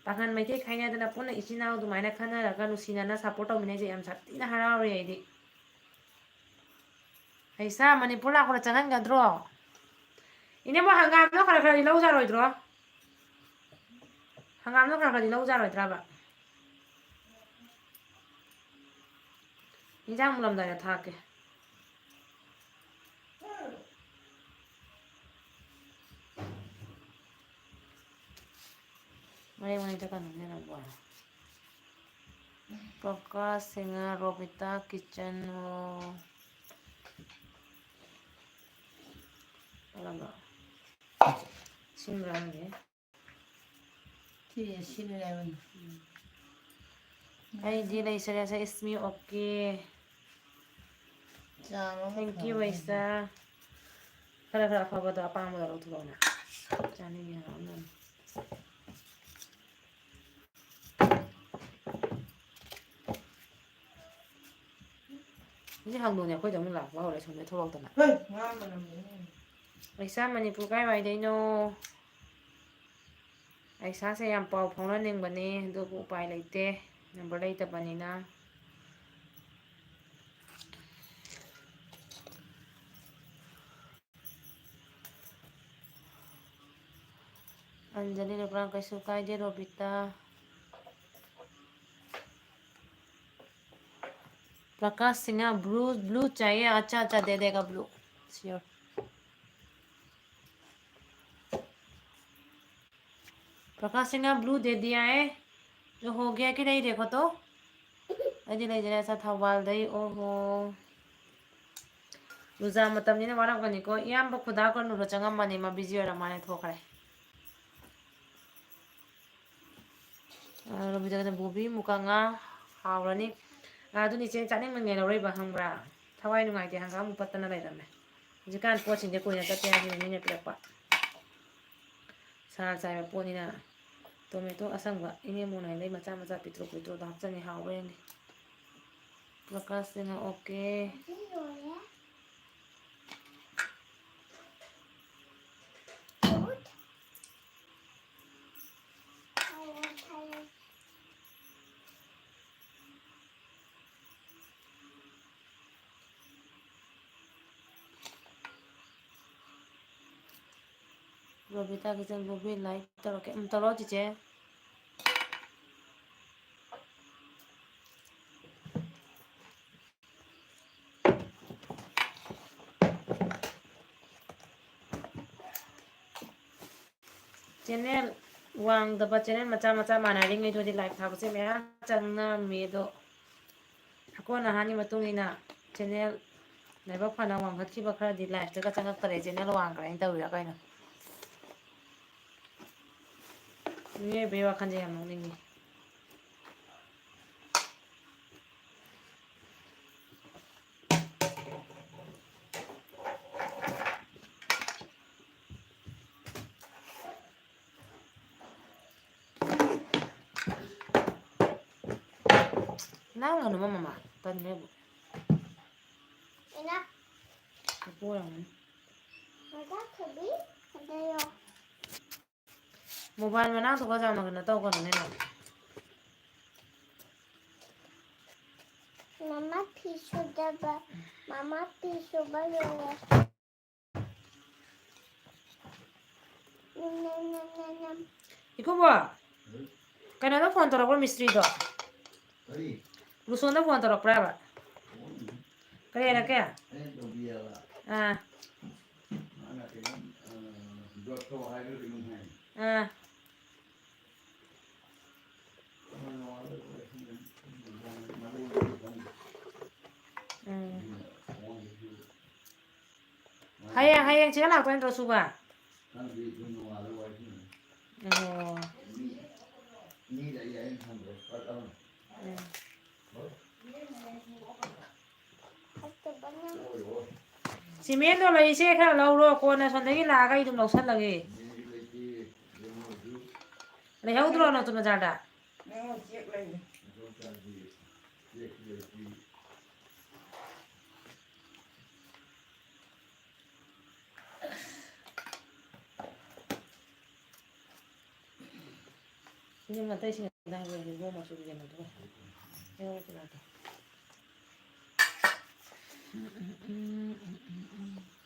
ꯄꯥꯡꯒꯟ ꯃꯩꯇꯩ ꯈꯥꯏꯅꯗꯅ ꯄꯨꯟꯅ ꯏꯆꯤꯟ ꯏꯅꯥꯎ ꯑꯗꯨꯃꯥꯏꯅ ꯈꯟꯅꯔꯒ ꯅꯨꯡꯁꯤꯅꯅ support ꯇꯧꯃꯤꯟꯅꯩꯁꯦ ꯌꯥꯝ ꯁꯥꯊꯤꯅ ꯍꯔꯥꯎꯔꯦ ꯑꯩꯗꯤ꯫ ꯑꯩꯁꯥ ꯃꯅꯤꯄꯨꯔ ꯂꯥꯛꯄꯗ ꯆꯪꯍꯟꯒꯗ꯭ꯔꯣ? ꯏꯅꯦꯝꯕꯣꯛ, ꯍꯪꯒꯥꯝꯗꯣ ꯈꯔ ꯈꯔꯗꯤ ꯂꯧꯖꯔꯣꯏꯗ꯭ꯔꯣ? ꯍꯪꯒꯥꯝꯗꯣ ꯈꯔ ꯈꯔꯗꯤ ꯂꯧꯖꯔꯣꯏꯗ꯭ꯔꯕ? ꯏꯟꯖꯥꯡ ꯃꯨꯜꯂꯝꯗꯥꯏꯗ ꯊꯥꯛꯀꯦ꯫ ꯃꯔꯦꯡ ꯃꯔꯦꯡ ꯆꯠꯀꯅꯨꯅꯦ ꯅꯪꯕꯣ꯫ ꯄ꯭ꯔꯀꯥꯁ ꯁꯤꯡꯍ, ꯔꯣꯕꯤꯇꯥ ꯀꯤꯆꯟ, ꯑꯣ꯫ ꯀꯔꯝꯕ? ꯁꯤꯟꯕ꯭ꯔꯥ ꯈꯪꯗꯦ꯫ ꯁꯤꯁꯦ ꯁꯤꯜꯂꯦ ꯍꯥꯏꯕꯅꯤ꯫ ꯎꯝ꯫ ꯑꯩꯗꯤ ꯂꯩꯁꯔꯦ, ꯁꯦ, it's me, okay꯫ ꯆꯥ ꯑꯃ Thank you, ꯐꯪꯉꯦ꯫ ꯋꯩꯁꯥ꯫ ꯈꯔ ꯈꯔ ꯑꯐꯕꯗꯣ, ꯑꯄꯥꯝꯕꯗꯣ ꯂꯧꯊꯣꯛꯑꯣꯅ꯫ ꯆꯥꯅꯤꯡꯉꯦ ꯍꯥꯏꯕ ꯑꯃꯅ꯫ ꯍꯧꯖꯤꯛ ꯍꯪꯗꯣꯡꯅꯦ ꯑꯩꯈꯣꯏꯗ ꯑꯃꯨꯛ ꯂꯥꯛꯄ ꯍꯧꯔꯦ, ꯁꯣꯝꯗ ꯊꯣꯛꯂꯛꯇꯅ꯫ ꯍꯩ, ꯉꯥ ꯃꯅꯝ ꯂꯩꯅꯦ꯫ ꯂꯩꯁꯥ ꯃꯅꯤꯄꯨꯔ ꯀꯥꯏꯋꯥꯏꯗꯩꯅꯣ? ꯂꯩꯁꯥꯁꯦ ꯌꯥꯝ ꯄꯥꯎ ꯐꯥꯎꯅꯅꯤꯡꯕꯅꯦ, ꯑꯗꯨꯕꯨ ꯎꯄꯥꯏ ꯂꯩꯇꯦ, number ꯂꯩꯇꯕꯅꯤꯅ꯫ अंजलि रुकना, कैसे कायदे रोबिता। प्रकाश सिंह, blue, blue चाहिए, अच्छा, अच्छा, दे देगा blue, sure। Prakash Singh, blue दे दिया है, जो हो गया कि नहीं, देखो तो। ꯑꯩꯗꯤ ꯂꯩꯖꯔꯦ, ꯑꯁ, ꯊꯧꯕꯥꯜꯗꯩ, ꯑꯣꯍꯣ꯫ ꯂꯨꯖꯥ ꯃꯇꯝꯅꯤꯅ ꯋꯥꯔꯝꯒꯅꯤꯀꯣ꯫ ꯏꯌꯥꯝꯕ ꯈꯨꯗꯥ ꯀꯣꯟꯅꯨꯗ ꯆꯪꯉꯝꯕꯅꯤ, ꯃꯥ busy ꯑꯣꯏꯔ ꯃꯥꯜꯂꯦ, ꯊꯣꯛꯈ꯭ꯔꯦ꯫ ꯑ, ꯔꯣꯕꯤꯟꯗ꯭ꯔꯅ ꯕꯣꯕꯤ ꯃꯨꯀꯥ ꯉꯥ ꯍꯥꯎꯔꯅꯤ꯫ ꯑ, ꯑꯗꯨꯅꯤ ꯏꯆꯦ, ꯆꯥꯅꯤꯡꯃꯟꯒꯤ ꯂꯧꯔꯛꯏꯕ, ꯈꯪꯕ꯭ꯔꯥ? ꯊꯋꯥꯏ ꯅꯨꯡꯉꯥꯏꯇꯦ, ꯍꯪꯒꯥꯝ ꯑꯃꯨꯛ ꯄꯠꯇꯅ ꯂꯩꯔꯝꯃꯦ꯫ ꯍꯧꯖꯤꯛꯀꯥꯟ ꯄꯣꯠꯁꯤꯡꯁꯦ ꯀꯨꯏꯅ ꯆꯠꯇꯦ ꯍꯥꯏꯕꯅꯤ ꯃꯤꯅ ꯄꯤꯔꯛꯄ꯫ ꯁꯥ ꯆꯥꯏꯕ ꯄꯣꯠꯅꯤꯅ꯫ ꯇꯣꯃꯦꯇꯣ ꯑꯁꯪꯕ ꯏꯅꯦ ꯃꯣꯅꯥꯏꯗꯩ ꯃꯆꯥ ꯃꯆꯥ ꯄꯤꯛꯇ꯭ꯔꯨ ꯄꯤꯛꯇ꯭ꯔꯨꯗꯣ ꯍꯥꯞꯆꯟꯒꯦ, ꯍꯥꯎꯕ꯭ꯔꯥ ꯌꯦꯡꯒꯦ꯫ ꯄ꯭ꯔꯀꯥꯁꯁꯤꯅ okay꯫ Babita kitchen Bobby like ꯇꯧꯔꯛꯀꯦ꯫ ꯎꯝ, ꯇꯧꯔꯛꯑꯣ ꯆꯤꯆꯦ꯫ ꯆꯦꯅꯦꯜ ꯋꯥꯡꯗꯕ, ꯆꯦꯅꯦꯜ ꯃꯆꯥ ꯃꯆꯥ ꯃꯥꯟꯅꯔꯤꯉꯩꯗꯨꯗꯤ ꯂꯥꯏꯛ ꯊꯥꯕꯁꯦ ꯃꯌꯥꯝ ꯆꯪꯅꯔꯝꯃꯤ, ꯑꯗꯣ ꯑꯀꯣꯟ ꯑꯍꯥꯟꯒꯤ ꯃꯇꯨꯡ ꯏꯟꯅ ꯆꯦꯅꯦꯜ ꯂꯥꯏꯕꯛ ꯐꯅ ꯋꯥꯡꯈꯠꯈꯤꯕ ꯈꯔꯗꯤ ꯂꯥꯏꯛꯇꯒ ꯆꯪꯉꯛꯇꯔꯦ, ꯆꯦꯅꯦꯜ ꯋꯥꯡꯈ꯭ꯔꯦꯅ ꯇꯧꯔꯤꯔꯥ ꯀꯩꯅꯣ? ꯃꯤꯑꯣꯏꯕꯒꯤ ꯋꯥꯈꯜꯁꯦ ꯌꯥꯝ ꯅꯣꯛꯅꯤꯡꯉꯤ꯫ ꯅꯪ ꯀꯩꯅꯣ ꯃꯃꯥ ꯇꯟꯈ꯭ꯔꯦꯕꯨ꯫ ꯏꯅꯥ꯫ ꯃꯄꯨ ꯑꯣꯏꯔꯝꯒꯅꯤ꯫ ꯃꯆꯥ ꯊꯣꯏꯕꯤ, ꯑꯗꯩꯌꯣ꯫ ꯃꯣꯕꯥꯏꯜ ꯃꯅꯥꯛꯇꯨꯒ ꯌꯥꯝꯅ ꯀꯩꯅꯣ ꯇꯧꯒꯅꯨꯅꯦ ꯅꯪ꯫ ꯃꯃꯥ ꯐꯤ ꯁꯨꯗꯕ, ꯃꯃꯥ ꯐꯤ ꯁꯨꯕ ꯂꯣꯏꯔꯦ꯫ ꯅꯝ, ꯅꯝ, ꯅꯝ, ꯅꯝ, ꯅꯝ꯫ ꯏꯀꯨꯕꯣ, ꯀꯩꯅꯣꯗ ꯐꯣꯟ ꯇꯧꯔꯛꯄ꯭ꯔꯣ, ꯃꯤꯁꯇ꯭ꯔꯤꯗꯣ? ꯀꯔꯤ? ꯂꯨꯁꯣꯟꯗ ꯐꯣꯟ ꯇꯧꯔꯛꯄ꯭ꯔꯥꯕ? ꯀꯔꯤ ꯍꯥꯏꯔꯛꯀꯦ? ꯑꯩꯅ ꯇꯧꯕꯤꯌꯦꯕ꯫ ꯑꯥ꯫ ꯃꯥꯅ ꯀꯩꯅꯣ, ꯑ, ꯗꯣꯠꯇꯣ ꯍꯥꯏꯕ꯭ꯔꯥ ꯀꯩꯅꯣꯝ ꯍꯥꯏ꯫ ꯑꯥ꯫ ꯎꯝ꯫ ꯍꯌꯦꯡ, ꯍꯌꯦꯡ ꯆꯦ ꯂꯥꯛꯇꯣꯏ ꯅꯠꯇ꯭ꯔꯣ ꯁꯨꯕ? ꯑꯣ꯫ ꯎꯝ꯫ ꯁꯤꯃꯦꯟꯗꯣ ꯂꯩꯁꯦ ꯈꯔ ꯂꯧꯔꯣ, ꯀꯣꯟꯅ ꯁꯣꯝꯗꯒꯤ ꯂꯥꯛꯑꯒ ꯑꯩ ꯑꯗꯨꯝ ꯂꯧꯁꯜꯂꯒꯦ꯫ ꯂꯩꯍꯧꯗ꯭ꯔꯣ ꯅꯣꯡꯆꯨꯞ ꯕꯖꯥꯔꯗ? ꯁꯤꯅꯦ ꯑꯇꯩꯁꯤꯡꯗ ꯍꯥꯏꯕ ꯏꯕꯣꯛ ꯃꯆꯨꯒꯤ ꯀꯩꯅꯣꯗꯨꯒ꯫ ꯍꯦꯔꯣ ꯀꯩꯅꯣꯗꯣ꯫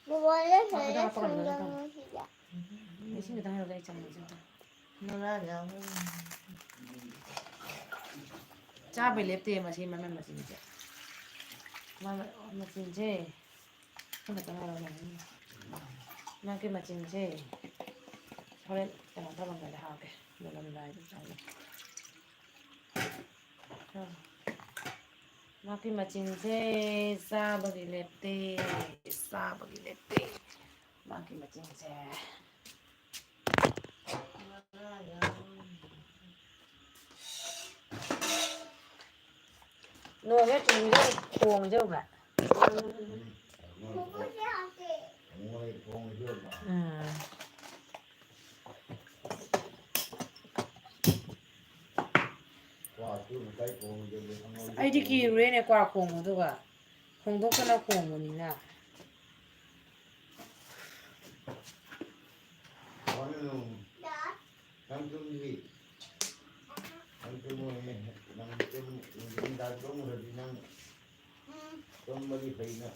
ꯃꯣꯕꯥꯏꯜꯗ ꯍꯥꯞꯄꯗ ꯁꯦꯜꯗ ꯍꯥꯞꯄꯒ ꯂꯣꯏꯔꯦ ꯁꯪꯗꯝ ꯀꯩꯅꯣ꯫ ꯅꯨꯡꯁꯤꯗ꯫ ꯎꯝ꯫ ꯆꯥꯕꯩ ꯂꯦꯞꯇꯦ ꯃꯁꯤ ꯃꯃꯜ ꯃꯆꯤꯟꯁꯦ꯫ ꯃꯃꯜ ꯃꯆꯤꯟꯁꯦ꯫ ꯈꯔ ꯈꯛꯇꯪ ꯉꯥꯏꯔꯕꯅꯦ꯫ ꯃꯥꯒꯤ ꯃꯆꯤꯟꯁꯦ ꯍꯣꯔꯦꯟ ꯀꯩꯅꯣ ꯇꯧꯔꯝꯗꯥꯏꯗ ꯍꯥꯞꯀꯦ꯫ ꯃꯨꯜꯂꯝꯗꯥꯏꯗ ꯆꯥꯒꯦ꯫ ꯃꯥꯒꯤ ꯃꯆꯤꯟꯁꯦ ꯆꯥꯕꯒꯤ ꯂꯦꯞꯇꯦ, ꯆꯥꯕꯒꯤ ꯂꯦꯞꯇꯦ꯫ ꯃꯥꯒꯤ ꯃꯆꯤꯟꯁꯦ꯫ ꯅꯣꯡꯁꯦ ꯆꯨꯔꯤꯔ ꯈꯣꯡꯁꯦ ꯎꯕ꯭ꯔꯥ? ꯎꯝ꯫ ꯑꯩꯗꯤ ꯀꯤꯔꯨꯔꯦꯅꯦ ꯀ꯭ꯋꯥ ꯈꯣꯡꯕꯗꯨꯒ꯫ ꯍꯣꯡꯗꯣꯛꯇꯅ ꯈꯣꯡꯕꯅꯤꯅ꯫ ꯅꯪ ꯇꯨꯝꯗ꯭ꯔꯤ? ꯅꯪ ꯇꯨꯝꯃꯣꯏꯅꯦ꯫ ꯅꯪ ꯇꯨꯝ-, ꯅꯨꯡꯊꯤꯟꯗ ꯇꯨꯝꯈ꯭ꯔꯗꯤ ꯅꯪ ꯇꯨꯝꯕꯗꯤ ꯐꯩꯅ꯫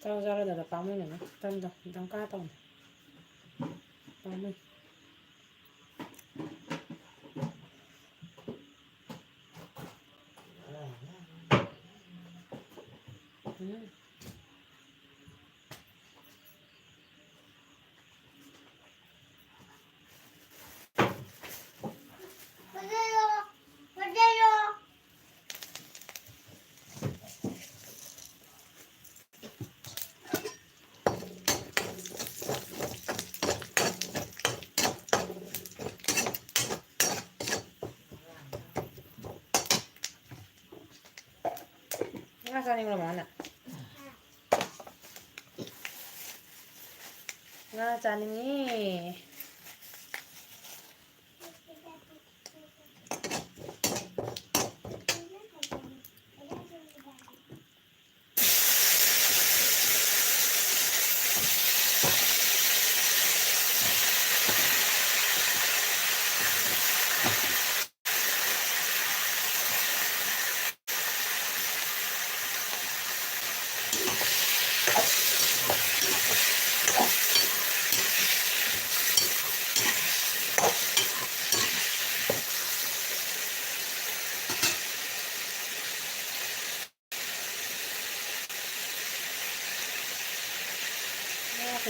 ꯆꯥꯔꯣ, ꯆꯥꯔꯣ, ꯗꯥꯗꯥ, ꯄꯥꯝꯃꯨꯏ ꯅꯪ꯫ ꯇꯟꯗꯣ ꯗꯝꯀꯥ ꯇꯧꯅꯦ꯫ ꯄꯥꯝꯃꯨꯏ꯫ ꯎꯝ꯫ ꯉꯥ ꯆꯥꯅꯤꯡꯕ꯭ꯔꯣ, ꯃꯥꯅ? ꯉꯥ ꯆꯥꯅꯤꯡꯉꯤ꯫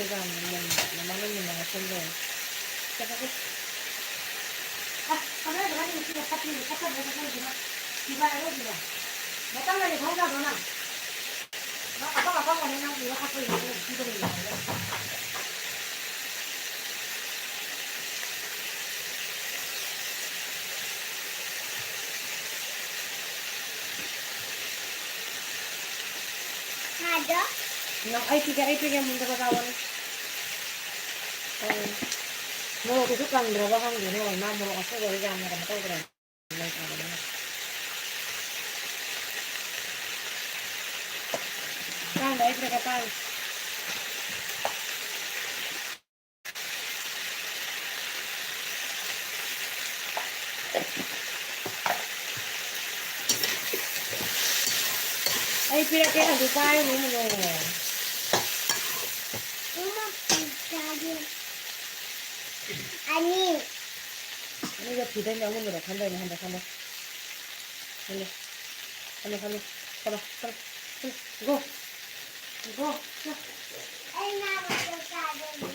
ꯃꯃꯥꯡꯗ ꯃꯨꯟꯅ ꯍꯥꯞꯆꯤꯟꯈ꯭ꯔꯦ꯫ ꯆꯠꯂꯒꯦ꯫ ꯑꯁ, ꯈꯪꯗ꯭ꯔꯦ, ꯀꯃꯥꯏꯅ ꯇꯧꯅꯤ? ꯁꯤꯅ ꯐꯠꯇ꯭ꯔꯤꯁꯦ, ꯐꯠꯇꯕ꯭ꯔꯥ, ꯐꯠꯇ꯭ꯔꯤꯁꯤꯅ? ꯁꯤ ꯄꯥꯏꯔꯣ, ꯁꯤꯅ꯫ ꯕꯣꯇꯜꯗꯗꯤ ꯊꯣꯡ ꯌꯥꯗ꯭ꯔꯣ ꯅꯪ? ꯅꯪ ꯑꯄꯥꯝ ꯑꯄꯥꯝꯕꯅꯦ ꯅꯪ ꯄꯨꯔ ꯍꯥꯞꯄ ꯌꯥꯏ, ꯄꯤꯕ ꯂꯩꯌꯦ꯫ ꯊꯥꯗꯣ꯫ ꯅꯪ ꯑꯩ ꯄꯤꯒꯦ, ꯑꯩ ꯄꯤꯒꯦ, ꯃꯨꯟꯗꯕ ꯆꯥꯎꯕꯅꯤ꯫ ꯑꯧ꯫ ꯃꯣꯔꯣꯛꯇꯨꯁꯨ ꯀꯪꯗ꯭ꯔꯕ ꯈꯪꯗꯦꯅꯦ, ꯃꯥ ꯃꯣꯔꯣꯛ ꯑꯁꯨꯕꯗꯣ ꯌꯥꯝꯅ ꯀꯩꯅꯣ ꯇꯧꯗ꯭ꯔꯦ꯫ ꯄꯥꯟꯗ ꯑꯩ ꯄꯤꯔꯛꯀꯦ, ꯄꯥꯟ꯫ ꯑꯩ ꯄꯤꯔꯛꯀꯦ, ꯍꯧꯖꯤꯛ ꯄꯥꯏꯔꯨꯅꯨ, ꯍꯜꯂꯣ꯫ ꯑꯅꯤ꯫ ꯑꯅꯤꯗꯣ ꯐꯤꯗꯩꯅꯦ, ꯑꯃꯨꯟꯕꯗꯣ ꯈꯟꯗꯣꯏꯅꯦ, ꯍꯟꯗꯛ ꯈꯜꯂꯣ꯫ ꯈꯜꯂꯣ꯫ ꯈꯜꯂꯣ, ꯈꯜꯂꯣ꯫ ꯈꯜꯂꯣ, ꯈꯜꯂꯣ꯫ ꯈꯜꯂꯣ꯫ Go꯫ Go꯫ ꯑꯩ ꯉꯥ ꯃꯇꯣꯟ ꯆꯥꯗꯣꯏꯅꯤ꯫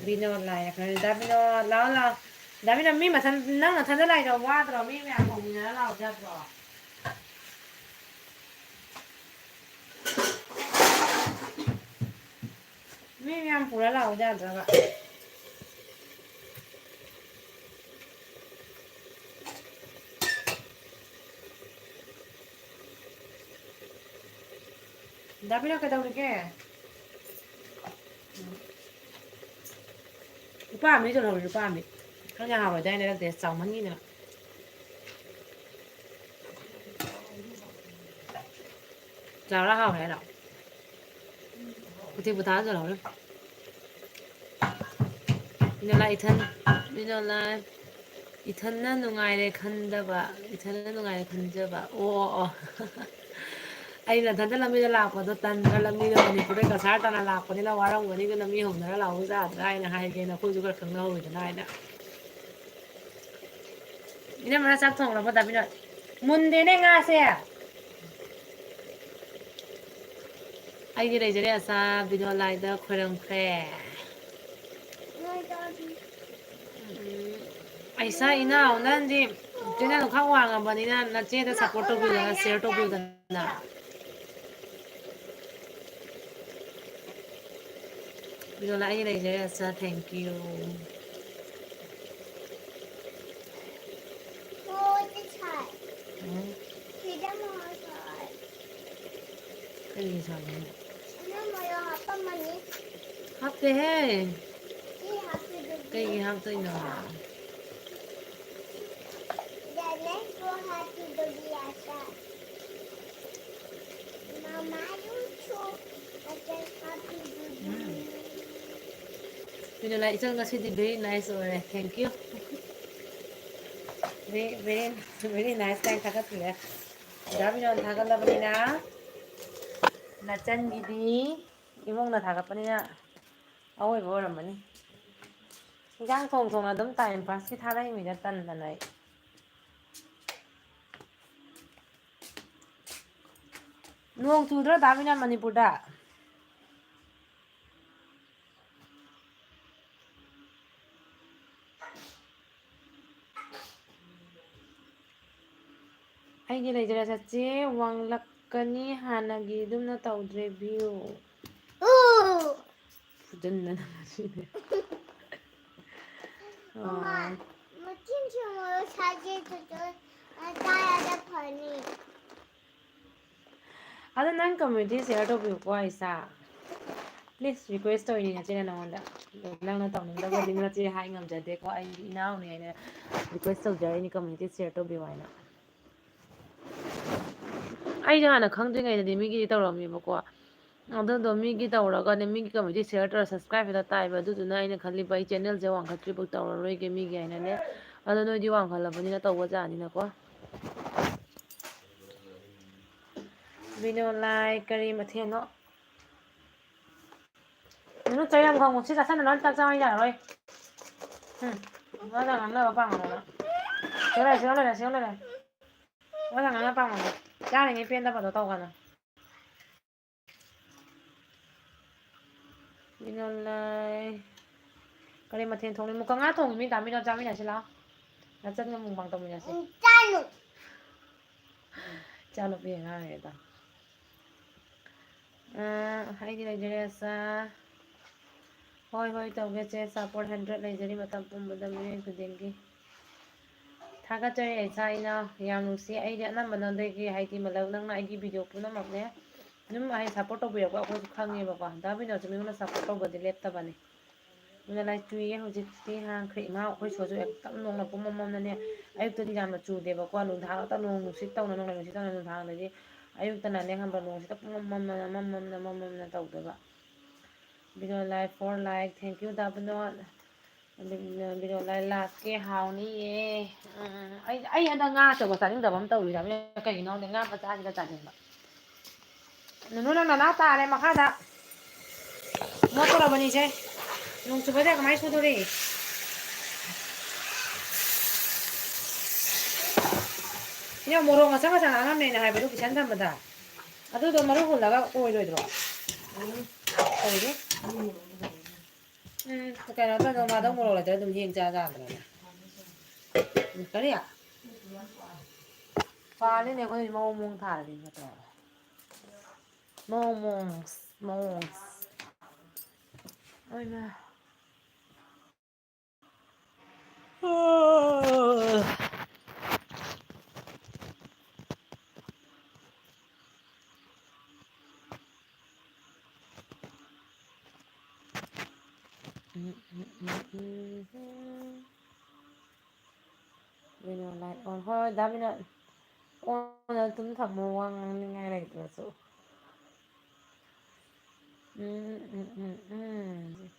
ꯕꯤꯅꯣ ꯂꯥꯏ ꯌꯥꯈ꯭ꯔꯦ꯫ ꯗꯥ ꯕꯤꯅꯣ, ꯂꯥꯛꯑꯣ, ꯂꯥꯛꯑꯣ꯫ ꯗꯥ ꯕꯤꯅꯣ, ꯃꯤ ꯃꯊꯟ-, ꯅꯪ ꯅꯊꯟꯗ ꯂꯥꯛꯏꯗꯣ ꯋꯥꯗ꯭ꯔꯣ? ꯃꯤ ꯃꯌꯥꯝ ꯍꯧꯃꯤꯟꯅꯔ ꯂꯥꯛꯑꯣ ꯌꯥꯗ꯭ꯔꯣ? ꯃꯤ ꯃꯌꯥꯝ ꯄꯨꯔ ꯂꯥꯛꯑꯣ ꯌꯥꯗ꯭ꯔꯕ? ꯗꯥ ꯕꯤꯅꯣ ꯀꯩꯗꯧꯔꯤꯒꯦ? ꯂꯨꯄꯥ ꯑꯃꯗꯤ ꯌꯣꯜꯍꯧꯔꯦ, ꯂꯨꯄꯥ ꯑꯃꯗꯤ꯫ ꯈꯪꯗꯦ, ꯍꯥꯎꯔꯣꯏꯗꯥꯏꯅꯦ, ꯅꯠꯇꯦ, ꯆꯥꯎꯃꯟꯒꯤꯗꯅ꯫ ꯆꯥꯎꯔ ꯍꯥꯎꯔꯦ ꯍꯥꯏꯔꯣ? ꯎꯇꯤ ꯕꯨꯇꯥ ꯇꯧꯔꯝꯒꯅꯤ꯫ ꯃꯤꯅꯣꯂꯥ ꯏꯊꯟ-, ꯃꯤꯅꯣꯂꯥ ꯏꯊꯟꯅ ꯅꯨꯡꯉꯥꯏꯔꯦ ꯈꯟꯗꯕ, ꯏꯊꯟꯅ ꯅꯨꯡꯉꯥꯏꯔꯦ ꯈꯟꯖꯕ꯫ ꯑꯣ, ꯑꯣ, ꯑꯣ꯫ ꯑꯩ ꯅꯊꯟꯇ ꯂꯝꯕꯤꯗ ꯂꯥꯛꯄꯗꯣ ꯇꯟꯗ꯭ꯔꯥ? ꯂꯝꯕꯤꯗ ꯃꯅꯤꯄꯨꯔꯗ ꯀꯁꯥꯔ ꯇꯥꯅ ꯂꯥꯛꯄꯅꯤꯅ ꯋꯥꯔꯝꯒꯅꯤ, ꯑꯗꯨꯅ ꯃꯤ ꯍꯧꯅꯔ ꯂꯥꯛꯑꯣ ꯌꯥꯗ꯭ꯔꯥ ꯍꯥꯏꯅ ꯍꯥꯏꯒꯦ, ꯅꯈꯣꯏꯁꯨ ꯈꯔ ꯈꯪꯅꯍꯧꯋꯤꯗꯅ ꯍꯥꯏꯅ꯫ ꯏꯅꯝꯃꯅ ꯆꯥꯛ ꯊꯣꯡꯂꯕꯣ ꯗꯥ ꯕꯤꯅꯣꯏ? ꯃꯨꯟꯗꯦꯅꯦ ꯉꯥꯁꯦ꯫ ꯑꯩꯒꯤ ꯂꯩꯖꯔꯦ ꯑꯆꯥ ꯕꯤꯅꯣꯏ ꯂꯥꯏꯗ ꯈꯣꯏꯔꯝꯈ꯭ꯔꯦ꯫ ꯎꯝ, ꯑꯩꯁꯥ ꯏꯅꯥꯎ, ꯅꯪꯗꯤ ꯆꯦꯅꯦꯜ ꯈꯔ ꯋꯥꯡꯉꯕꯅꯤꯅ ꯅꯆꯦꯗ ꯁꯞꯄꯣꯔꯠ ꯇꯧꯕꯤꯌꯨꯗꯅ, ꯁꯤꯌꯔ ꯇꯧꯕꯤꯌꯨꯗꯅ꯫ ꯕꯤꯅꯣꯏ ꯂꯥꯏ, ꯑꯩꯒꯤ ꯂꯩꯖꯔꯦ ꯑꯆꯥ, thank you꯫ ꯃꯣꯔꯣꯛꯁꯦ ꯁꯥꯏ꯫ ꯎꯝ꯫ ꯁꯤꯗ ꯃꯣꯔꯣꯛ ꯁꯥꯏ꯫ ꯀꯩꯒꯤ ꯁꯥꯏꯅꯣ? ꯏꯅꯝꯃ ꯃꯣꯔꯣꯛ ꯍꯥꯞꯄꯝꯃꯅꯤ꯫ ꯍꯥꯞꯇꯦꯍꯦ꯫ ꯁꯤ ꯍꯥꯞꯄꯤꯗꯨꯗꯤ꯫ ꯀꯩꯒꯤ ꯍꯥꯞꯇꯣꯏꯅꯣ? The next one has to be a star. ꯃꯃꯥ, you too. I just ꯍꯥꯞꯄꯤꯗꯨꯗꯤ꯫ ꯎꯝ꯫ ꯕꯤꯅꯣꯏ ꯂꯥꯏ, ꯏꯆꯟ ꯉꯁꯤꯗꯤ very nice ꯑꯣꯏꯔꯦ꯫ Thank you꯫ Very, very, very nice ꯀꯥꯏꯅ ꯊꯥꯒꯠꯄꯤꯔꯦ꯫ ꯗꯥ ꯕꯤꯅꯣꯏꯅ ꯊꯥꯒꯠꯂꯕꯅꯤꯅ, ꯅꯆꯟꯒꯤꯗꯤ ꯏꯃꯨꯡꯅ ꯊꯥꯒꯠꯄꯅꯤꯅ ꯑꯋꯣꯏꯕ ꯑꯣꯏꯔꯝꯃꯅꯤ꯫ ꯏꯟꯖꯥꯡ ꯊꯣꯡ ꯊꯣꯡꯅ ꯑꯗꯨꯝ time passꯀꯤ ꯊꯥꯔꯛꯏꯃꯤꯗ ꯇꯟꯗꯅ ꯑꯩ꯫ ꯅꯣꯡ ꯆꯨꯗ꯭ꯔꯣ ꯗꯥ ꯕꯤꯅꯣꯏ ꯃꯅꯤꯄꯨꯔꯗ? ꯑꯩꯒꯤ ꯂꯩꯖꯔꯦ ꯆꯠꯆꯦ, ꯋꯥꯡꯂꯛꯀꯅꯤ, ꯍꯥꯟꯅꯒꯤ ꯑꯗꯨꯝꯅ ꯇꯧꯗ꯭ꯔꯦ view꯫ ꯎ! ꯐꯨꯖꯟꯗꯅ ꯉꯁꯤꯗꯤ꯫ ꯃꯃꯥ, ꯑꯣ꯫ ꯃꯆꯤꯟ ꯁꯦꯡꯉꯣ, ꯁꯥꯖꯦ ꯆꯠꯆꯣ, ꯑ, ꯇꯥꯔꯗ ꯐꯅꯤ꯫ ꯑꯗꯣ ꯅꯪ community share ꯇꯧꯕꯤꯌꯨꯀꯣ, ꯑꯩꯁꯥ꯫ Please, request ꯇꯧꯔꯤꯅꯤ ꯅꯆꯦꯅ ꯅꯉꯣꯟꯗ꯫ ꯅꯪꯅ ꯇꯧꯅꯤꯡꯗꯕꯗꯤ ꯅꯆꯦ ꯍꯥꯏ ꯉꯝꯖꯗꯦꯀꯣ, ꯑꯩ ꯏꯅꯥꯎꯅꯦ ꯍꯥꯏꯅ request ꯇꯧꯖꯔꯤꯅꯤ, community share ꯇꯧꯕꯤꯌꯨ ꯍꯥꯏꯅ꯫ ꯑꯩꯁꯨ ꯍꯥꯟꯅ ꯈꯪꯗ꯭ꯔꯤꯉꯩꯗꯗꯤ ꯃꯤꯒꯤꯗꯤ ꯇꯧꯔꯝꯃꯦꯕꯀꯣ꯫ ꯑꯗꯨꯗꯣ ꯃꯤꯒꯤ ꯇꯧꯔꯒꯅꯦ, ꯃꯤꯒꯤ community share ꯇꯧꯔ subscribe ꯍꯦꯛꯇ ꯇꯥꯏꯕ꯫ ꯑꯗꯨꯗꯨꯅ ꯑꯩꯅ ꯈꯜꯂꯤꯕ ꯑꯩ channelꯁꯦ ꯋꯥꯡꯈꯠꯇ꯭ꯔꯤꯕꯧ ꯇꯧꯔꯔꯣꯏꯒꯦ ꯃꯤꯒꯤ ꯍꯥꯏꯅꯅꯦ꯫ ꯑꯗꯣ ꯅꯣꯏꯗꯤ ꯋꯥꯡꯈꯠꯂꯕꯅꯤꯅ ꯇꯧꯕ ꯖꯥꯠꯅꯤꯅꯀꯣ꯫ ꯕꯤꯅꯣ ꯂꯥꯏ ꯀꯔꯤ ꯃꯊꯦꯜꯅꯣ? ꯅꯨꯅꯨ ꯆꯩ ꯌꯥꯝ ꯈꯪꯉꯨ꯫ ꯁꯤ ꯆꯥꯁꯟꯅ ꯂꯣꯏ ꯆꯥꯛ ꯆꯥꯕ ꯌꯥꯔꯔꯣꯏ꯫ ꯎꯝ꯫ ꯃꯥꯅ ꯉꯥꯡꯅꯕ ꯄꯥꯝꯒꯅꯨ ꯅꯪ꯫ ꯁꯤꯡꯉꯣ ꯂꯩꯔꯦ, ꯁꯤꯡꯉꯣ ꯂꯩꯔꯦ, ꯁꯤꯡꯉꯣ ꯂꯩꯔꯦ꯫ ꯃꯥꯅ ꯉꯥꯡꯅꯕ ꯄꯥꯝꯒꯅꯨ꯫ ꯆꯥꯔꯤꯉꯩ ꯄꯦꯟꯗꯕꯗꯣ ꯇꯧꯒꯅꯨ꯫ ꯕꯤꯅꯣ ꯂꯥꯏ꯫ ꯀꯔꯤ ꯃꯊꯦꯜ ꯊꯣꯡꯉꯤ? ꯃꯨꯀ ꯉꯥ ꯊꯣꯡꯉꯤ ꯃꯤ ꯇꯥꯃꯤꯅꯣ, ꯆꯥꯃꯤꯟꯅꯁꯤ ꯂꯥꯛꯑꯣ꯫ ꯅꯆꯟꯒ ꯃꯨꯛꯕꯥꯡ ꯇꯧꯃꯤꯟꯅꯁꯤ꯫ ꯏꯆꯥꯅꯨ-, ꯏꯆꯥꯅꯨꯄꯤ ꯑꯉꯥꯡꯅꯦꯗ꯫ ꯑ, ꯑꯩꯗꯤ ꯂꯩꯖꯔꯦ ꯑꯁꯥ꯫ ꯍꯣꯏ, ꯍꯣꯏ, ꯇꯧꯒꯦ ꯆꯦ ꯑꯁꯥ꯫ ꯐꯣꯔ ꯍꯟꯗ꯭ꯔꯦꯠ ꯂꯩꯖꯔꯤ ꯃꯇꯝ ꯄꯨꯝꯕꯗ ꯃꯤꯑꯣꯏ ꯈꯨꯗꯤꯡꯒꯤ꯫ ꯊꯥꯒꯠꯆꯔꯤ ꯏꯆꯥ ꯏꯅꯥꯎ꯫ ꯌꯥꯝ ꯅꯨꯡꯁꯤ꯫ ꯑꯩꯗꯤ ꯑꯅꯝꯕꯅꯗꯒꯤ ꯍꯥꯏꯗꯤ ꯃꯂꯛ ꯅꯪꯅ ꯑꯩꯒꯤ ꯚꯤꯗꯤꯑꯣ ꯄꯨꯝꯅꯃꯛꯅꯦ ꯑꯗꯨꯝ ꯍꯥꯏꯗꯤ ꯁꯞꯄꯣꯔꯠ ꯇꯧꯕꯤꯔꯛꯄ ꯑꯩꯈꯣꯏꯁꯨ ꯈꯪꯉꯦꯕꯀꯣ꯫ ꯗꯥ ꯕꯤꯅꯣꯁꯁꯨ ꯃꯤꯉꯣꯟꯗ ꯁꯞꯄꯣꯔꯠ ꯇꯧꯕꯗꯤ ꯂꯦꯞꯇꯕꯅꯤ꯫ ꯑꯗꯨꯅ ꯂꯥꯏ ꯆꯨꯏꯌꯦ ꯍꯧꯖꯤꯛꯇꯤ ꯍꯥꯡꯈ꯭ꯔꯦ꯫ ꯏꯃꯥ ꯑꯩꯈꯣꯏ ꯁꯤꯗꯁꯨ ꯍꯦꯛꯇ ꯅꯣꯡꯅ ꯄꯨꯝꯃꯝ ꯃꯝꯅꯅꯦ꯫ ꯑꯌꯨꯛꯇꯗꯤ ꯌꯥꯝꯅ ꯆꯨꯗꯦꯕꯀꯣ꯫ ꯅꯨꯡꯗꯥꯡ ꯉꯥꯛꯇ ꯅꯣꯡ ꯅꯨꯡꯁꯤꯠ ꯇꯧꯅ ꯅꯣꯡꯂꯩ ꯅꯨꯡꯁꯤꯠ ꯇꯧꯅ ꯅꯨꯡꯗꯥꯡꯗꯗꯤ ꯑꯌꯨꯛꯇꯅꯅꯦ ꯈꯪꯕ꯭ꯔꯥ ꯅꯣꯡꯁꯤꯗ ꯄꯨꯝꯃꯝ ꯃꯝꯅ ꯃꯝ ꯃꯝꯅ ꯃꯝ ꯃꯝꯅ ꯇꯧꯗꯣꯏꯕ꯫ ꯕꯤꯅꯣ ꯂꯥꯏ ꯐꯣꯔ ꯂꯥꯏꯛ꯫ Thank you ꯗꯥ ꯕꯤꯅꯣ꯫ ꯕꯤꯅꯣ ꯂꯥꯏ ꯂꯥꯛꯀꯦ ꯍꯥꯎꯅꯤꯌꯦ꯫ ꯎꯝ, ꯑꯩ, ꯑꯩ ꯍꯟꯗꯛ ꯉꯥ ꯑꯆꯧꯕ ꯆꯥꯅꯤꯡꯗꯕ ꯑꯃ ꯇꯧꯔꯤꯔ꯫ ꯀꯩꯒꯤꯅꯣ ꯈꯪꯗꯦ, ꯉꯥ ꯃꯆꯥꯁꯤꯗ ꯆꯥꯅꯤꯡꯕ꯫ ꯅꯨꯅꯨ, ꯅꯪ ꯅꯅꯥꯎ ꯇꯥꯔꯦ ꯃꯈꯥꯗ꯫ ꯃꯣꯠꯇꯧꯔꯕꯅꯤꯁꯦ꯫ ꯅꯣꯡ ꯆꯨꯕꯗ ꯀꯃꯥꯏꯅ ꯁꯨꯗꯣꯔꯤ? ꯁꯤꯅ ꯃꯣꯔꯣꯛ ꯉꯁꯪ ꯉꯁꯪ ꯑꯉꯝꯃꯦꯅ ꯍꯥꯏꯕꯗꯨ ꯀꯤꯁꯟ ꯊꯝꯕꯗ꯫ ꯑꯗꯨꯗꯣ ꯃꯔꯨ ꯍꯨꯜꯂꯒ ꯑꯣꯏꯔꯣꯏꯗ꯭ꯔꯣ? ꯎꯝ꯫ ꯀꯩꯒꯤ? ꯎꯝ, ꯀꯩꯅꯣ ꯇꯧꯗꯣ, ꯃꯥꯗꯧ ꯃꯣꯔꯣꯛ ꯂꯩꯇ꯭ꯔ ꯑꯗꯨꯝ ꯌꯦꯡ ꯆꯥ ꯆꯥꯗ꯭ꯔꯅꯦ? ꯎꯝ, ꯀꯔꯤ? ꯄꯥꯜꯂꯤꯅꯦ ꯑꯩꯈꯣꯏ ꯃꯑꯣꯡ ꯃꯑꯣꯡ ꯊꯥꯔꯗꯤ ꯅꯠꯇ꯭ꯔꯣ? ꯃꯑꯣꯡ ꯃꯑꯣꯡ, ꯃꯑꯣꯡ꯫ ꯑꯣꯏꯃ꯫ ꯕꯤꯅꯣ ꯂꯥꯏꯠ ꯑꯣꯟ꯫ ꯍꯣꯏ, ꯍꯣꯏ, ꯗꯥ ꯕꯤꯅꯣ꯫ ꯑꯣꯟ ꯑꯗꯨꯝ ꯊꯝꯃꯣ, ꯋꯥ ꯉꯥꯡꯅꯤꯡꯉꯥꯏ ꯂꯩꯇ꯭ꯔꯁꯨ꯫ ꯎꯝ, ꯎꯝ, ꯎꯝ, ꯎꯝ꯫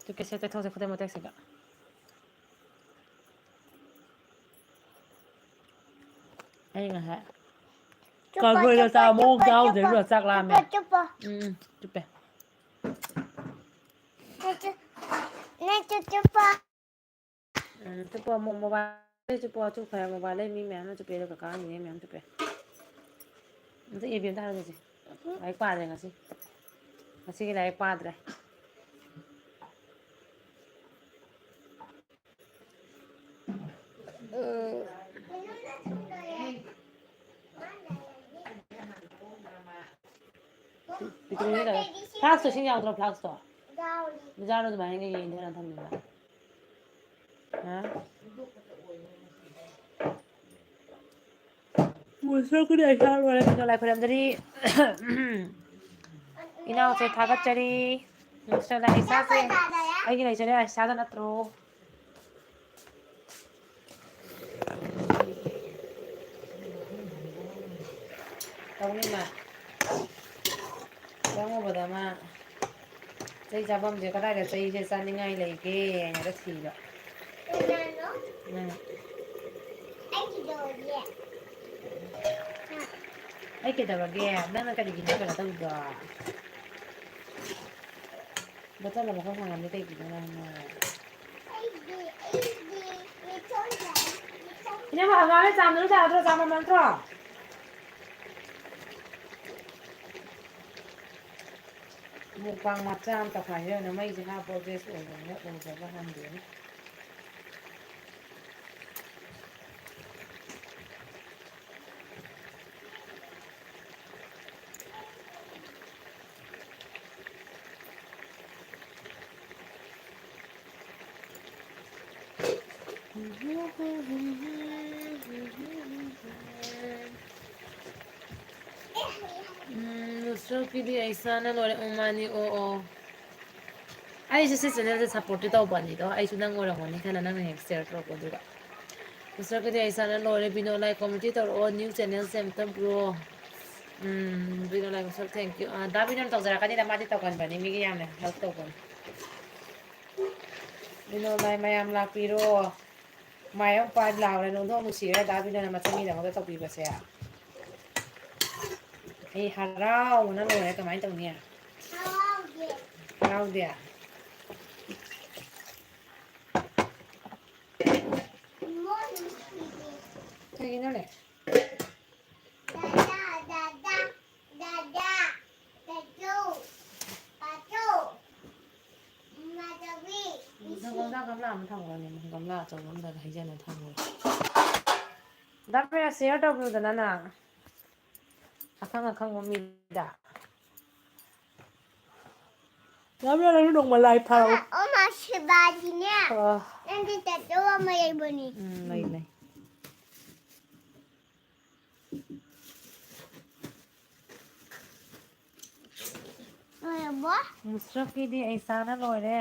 ꯇꯨ ꯀꯦꯁꯦꯠ ꯇꯩꯊꯣꯛꯁꯦ ꯈꯨꯗꯩ ꯃꯇꯦꯛꯁꯤꯒ꯫ ꯑꯩ ꯉꯁꯥꯏ ꯆꯨꯞꯄꯣ, ꯀꯥꯡꯁꯣꯏꯒ ꯆꯨꯞꯄꯣ, ꯆꯥꯕ ꯃꯑꯣꯡ ꯆꯨꯞꯄꯣ, ꯆꯥꯍꯧꯗ꯭ꯔꯦ ꯆꯨꯞꯄꯣ, ꯏꯕꯦꯝꯃ, ꯆꯥꯛ ꯂꯥꯝꯃꯦ꯫ ꯆꯨꯞꯄꯣ, ꯆꯨꯞꯄꯣ꯫ ꯎꯝ, ꯎꯝ, ꯆꯨꯞꯄꯦ꯫ ꯅꯪꯁꯨ, ꯅꯪꯁꯨ ꯆꯨꯞꯄꯣ꯫ ꯎꯝ, ꯆꯨꯞꯄꯣ, ꯃꯣ-, mobile ꯆꯨꯞꯈ꯭ꯔꯦ, mobile ꯂꯩ ꯃꯤ ꯃꯌꯥꯝꯅ ꯆꯨꯞꯄꯦ, ꯑꯗꯨꯒ ꯀꯀꯥ ꯅꯦꯅꯦ ꯃꯌꯥꯝ ꯆꯨꯞꯄꯦ꯫ ꯑꯝꯇ ꯏꯕꯤ ꯑꯝꯇ ꯍꯥꯏꯔꯨꯁꯦ꯫ ꯎꯝ꯫ ꯂꯥꯏꯔꯤꯛ ꯄꯥꯗ꯭ꯔꯦ ꯉꯁꯤ꯫ ꯉꯁꯤꯒꯤ ꯂꯥꯏꯔꯤꯛ ꯄꯥꯗ꯭ꯔꯦ꯫ ꯎꯝ꯫ ꯄꯤꯇ꯭ꯔꯨꯗꯤ ꯇꯧꯔꯦ꯫ Flask ꯇꯣ ꯏꯁꯤꯡ ꯌꯥꯎꯗ꯭ꯔꯣ, flask ꯇꯣ? ꯌꯥꯎꯔꯤ꯫ ꯕꯖꯥꯔꯗ ꯑꯗꯨꯃꯥꯏꯅ ꯌꯦꯡꯗꯅ ꯊꯝꯃꯤꯕ꯫ ꯍꯥ? ꯃꯨꯁꯨ ꯀꯨꯗꯤ ꯑꯩ ꯁꯥ ꯂꯣꯏꯔꯦ, ꯀꯩꯅꯣ ꯂꯥꯏ ꯈꯣꯏꯔꯝꯗꯔꯤ꯫ ꯏꯅꯥꯎꯁꯦ ꯊꯥꯒꯠꯆꯔꯤ꯫ ꯃꯨꯁꯨ ꯂꯥꯏ ꯏꯁꯥꯁꯦ, ꯑꯩꯒꯤ ꯂꯩꯖꯔꯦ ꯏꯁꯥꯗ ꯅꯠꯇ꯭ꯔꯣ? ꯇꯧꯅꯤ ꯃꯥ꯫ ꯆꯪꯉꯨꯕꯗ ꯃꯥ ꯆꯩ ꯆꯥꯐꯝꯁꯦ ꯀꯗꯥꯏꯗ ꯆꯩꯁꯦ ꯆꯥꯅꯤꯡꯉꯥꯏ ꯂꯩꯒꯦ ꯍꯥꯏꯅꯒ ꯊꯤꯕ꯫ ꯀꯅꯥꯅꯣ? ꯅꯪ꯫ ꯑꯩ ꯀꯩꯗꯧꯔꯒꯦ? ꯍꯥ? ꯑꯩ ꯀꯩꯗꯧꯔꯒꯦ? ꯅꯪꯅ ꯀꯔꯤꯒꯤꯅꯣ ꯀꯩꯅꯣ ꯇꯧꯔꯤꯗꯣ? ꯕꯣꯇꯜ ꯑꯃꯈꯛ ꯍꯥꯡꯉꯝꯃꯤ ꯀꯩꯒꯤꯅꯣ ꯅꯪꯅ? ꯑꯩꯗꯤ, ꯑꯩꯗꯤ ꯃꯤꯊꯣꯡ ꯌꯥꯏ, ꯃꯤꯊꯣꯡ ꯏꯅꯝꯃ, ꯍꯪꯒꯥꯝ ꯆꯥꯝꯗꯨꯅ ꯆꯥꯗ꯭ꯔꯣ? ꯆꯥꯝꯃꯝ ꯅꯠꯇ꯭ꯔꯣ? ꯃꯨꯛꯕꯥꯡ ꯃꯆꯥ ꯑꯃ ꯇꯧꯈꯥꯏꯁꯤꯔ ꯈꯪꯗꯦ, ꯃꯩꯁꯦ ꯍꯥꯞꯄ ꯕꯦꯁ ꯑꯣꯏꯕꯅꯤꯅ ꯑꯣꯏꯗꯕ꯭ꯔꯥ ꯈꯪꯗꯦꯅꯦ꯫ ꯎꯝ, ꯅꯨꯁꯔꯠꯀꯤꯗꯤ ꯑꯩ ꯏꯁꯥꯅ ꯂꯣꯏꯔꯦ꯫ ꯎꯝ, ꯃꯥꯅꯤ꯫ ꯑꯣ, ꯑꯣ꯫ ꯑꯩꯁꯨ ꯁꯤ channel ꯁꯦ support ꯇꯤ ꯇꯧꯕꯅꯤꯗꯣ, ꯑꯩꯁꯨ ꯅꯪ ꯑꯣꯏꯔꯝꯒꯅꯤ ꯈꯜꯂ ꯅꯪꯅ ꯍꯦꯛ share ꯇꯧꯔꯛꯄꯗꯨꯒ꯫ ꯅꯨꯁꯔꯠꯀꯤꯗꯤ ꯑꯩ ꯏꯁꯥꯅ ꯂꯣꯏꯔꯦ꯫ ꯕꯤꯅꯣ ꯂꯥꯏ committee ꯇꯧꯔꯛꯑꯣ, new channel ꯁꯦ ꯑꯝꯇ bro꯫ ꯎꯝ, ꯕꯤꯅꯣ ꯂꯥꯏ ꯃꯁꯛ, thank you꯫ ꯑꯥ, ꯗꯥ ꯕꯤꯅꯣꯅ ꯇꯧꯖꯔꯛꯀꯅꯤꯗ, ꯃꯥꯗꯤ ꯇꯧꯒꯟꯕꯅꯤ, ꯃꯤꯒꯤ ꯌꯥꯝꯅ help ꯇꯧꯕꯅꯤ꯫ ꯏꯅꯣ ꯃꯥꯏ ꯃꯌꯥꯝ ꯂꯥꯛꯄꯤꯔꯣ꯫ ꯃꯥꯏ ꯑꯃ ꯄꯥꯏ ꯂꯥꯎꯔꯦ, ꯅꯣꯡꯊꯣꯛ ꯅꯨꯡꯁꯤꯔꯦ ꯗꯥ ꯕꯤꯅꯣꯏꯅ ꯃꯆꯟꯒꯤꯗꯃꯛꯇ ꯇꯧꯕꯤꯕꯁꯦ꯫ ꯑꯩ ꯍꯔꯥꯎꯕꯅ ꯂꯣꯏꯔꯦ꯫ ꯀꯃꯥꯏꯅ ꯇꯧꯅꯤ? ꯍꯔꯥꯎꯗꯦ꯫ ꯀꯩꯒꯤꯅꯣꯅꯦ? ꯑꯗꯣ ꯒꯝꯂꯥ, ꯒꯝꯂꯥ ꯑꯃ ꯊꯝꯈ꯭ꯔꯣꯅꯦ, ꯒꯝꯂꯥ ꯑꯆꯧꯕ ꯑꯝꯗ ꯍꯩꯖꯤꯜꯂ ꯊꯝꯈ꯭ꯔꯣ꯫ ꯗꯥ ꯄ꯭ꯔꯦꯝ, share ꯇꯧꯕꯤꯌꯨꯗꯅ ꯅꯪ꯫ ꯑꯈꯪ ꯑꯈꯪꯕ ꯃꯤꯗ꯫ ꯗꯥ ꯄ꯭ꯔꯦꯝ, ꯅꯪꯁꯨ ꯅꯣꯡꯃ live ꯊꯥꯔꯛꯑꯣ꯫ ꯑꯣ, ꯃꯥ ꯁꯤꯕꯥꯗꯤꯅꯦ꯫ ꯑꯣ꯫ ꯅꯪꯒꯤ tattoo ꯑꯃ ꯂꯩꯕꯅꯤ꯫ ꯎꯝ, ꯂꯩ, ꯂꯩ꯫ ꯂꯣꯏꯔꯕꯣ? ꯃꯨꯁꯔꯞꯀꯤꯗꯤ ꯑꯩꯁꯥꯅ ꯂꯣꯏꯔꯦ꯫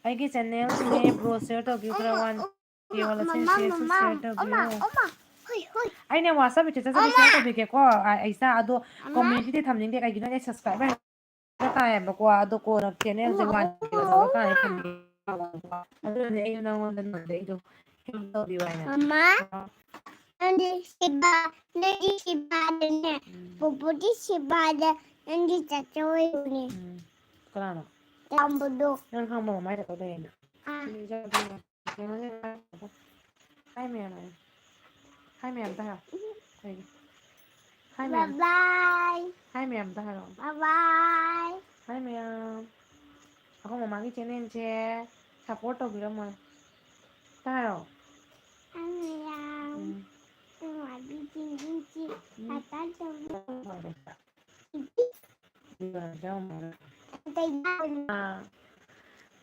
ꯑꯩꯒꯤ channelꯁꯤꯅꯦ bro, share ꯇꯧꯕꯤꯌꯨ ꯈꯔ꯫ ꯑꯃ, ꯋꯥꯟ ꯑꯃ, ꯀꯦ ꯋꯥꯠꯂꯁꯤ, ꯑꯃ, ꯁꯤꯌꯔꯁꯨ ꯑꯃ, ꯁꯤꯌꯔ ꯇꯧꯕꯤꯌꯨ꯫ ꯑꯃ, ꯑꯃ, ꯍꯣꯏ, ꯍꯣꯏ꯫ ꯑꯩꯅ WhatsApp statusꯇꯗꯤ ꯑꯃ꯫ Share ꯇꯧꯕꯤꯒꯦꯀꯣ, ꯑ, ꯑꯩꯁꯥ, ꯑꯗꯣ ꯑꯃ꯫ Commentꯇꯗꯤ ꯊꯝꯅꯤꯡꯗꯦ, ꯀꯩꯒꯤꯅꯣꯗꯤ subscriber ꯇꯥꯏꯌꯦꯕꯀꯣ, ꯑꯗꯣ ꯀꯣꯟꯅ channelꯁꯦ ꯑꯃ, one K ꯑꯃ, ꯌꯧꯔꯀꯥꯟꯗ ꯑꯃ꯫ ꯊꯝꯕꯤꯌꯣ꯫ ꯑꯗꯨꯅꯅꯦ ꯑꯩꯅ ꯅꯉꯣꯟꯗ ꯅꯍꯥꯟꯗꯩꯗꯣ help ꯇꯧꯕꯤꯌꯨ ꯍꯥꯏꯅ꯫ ꯃꯃꯥ, ꯅꯪꯗꯤ ꯁꯤꯕꯥ, ꯅꯪꯗꯤ ꯁꯤꯕꯥꯗꯅꯦ, ꯎꯝ꯫ ꯄꯨꯄꯨꯗꯤ ꯁꯤꯕꯥꯗ, ꯅꯪꯗꯤ ꯆꯥꯆꯥ ꯑꯣꯏꯔꯨꯅꯦ꯫ ꯎꯝ꯫ ꯀꯅꯥꯅꯣ? ꯇꯥꯝꯕꯗꯣ꯫ ꯅꯪ ꯈꯪꯕ꯭ꯔꯣ ꯃꯃꯥꯏ ꯇꯥꯇꯣ ꯂꯩꯌꯦꯅ? ꯑꯥ꯫ ꯁꯤꯗꯤ ꯏꯆꯥꯅꯨꯄꯤꯅꯦ꯫ ꯀꯩꯅꯣꯅꯦ ꯍꯥꯏ ꯃꯌꯥꯝ ꯍꯥꯏꯌꯣ꯫ ꯍꯥꯏ ꯃꯌꯥꯝ ꯑꯝꯇ ꯍꯥꯏꯌꯣ꯫ ꯀꯩꯒꯤ? ꯍꯥꯏ ꯃꯌꯥꯝ꯫ Bye bye꯫ ꯍꯥꯏ ꯃꯌꯥꯝ ꯑꯝꯇ ꯍꯥꯏꯔꯛꯑꯣ꯫ Bye bye꯫ ꯍꯥꯏ ꯃꯌꯥꯝ꯫ ꯑꯩꯈꯣꯏ ꯃꯃꯥꯒꯤ channelꯁꯦ support ꯇꯧꯕꯤꯔꯝꯃꯣ꯫ ꯑꯝꯇ ꯍꯥꯏꯔꯛꯑꯣ꯫ ꯍꯥꯏ ꯃꯌꯥꯝ꯫ ꯎꯝ꯫ ꯅꯨꯡꯉꯥꯏꯕꯤ ꯆꯤꯡꯒꯤ ꯆꯤꯡ ꯎꯝ꯫ ꯇꯥꯇꯥ ꯇꯧꯕꯤ꯫ ꯑꯥ꯫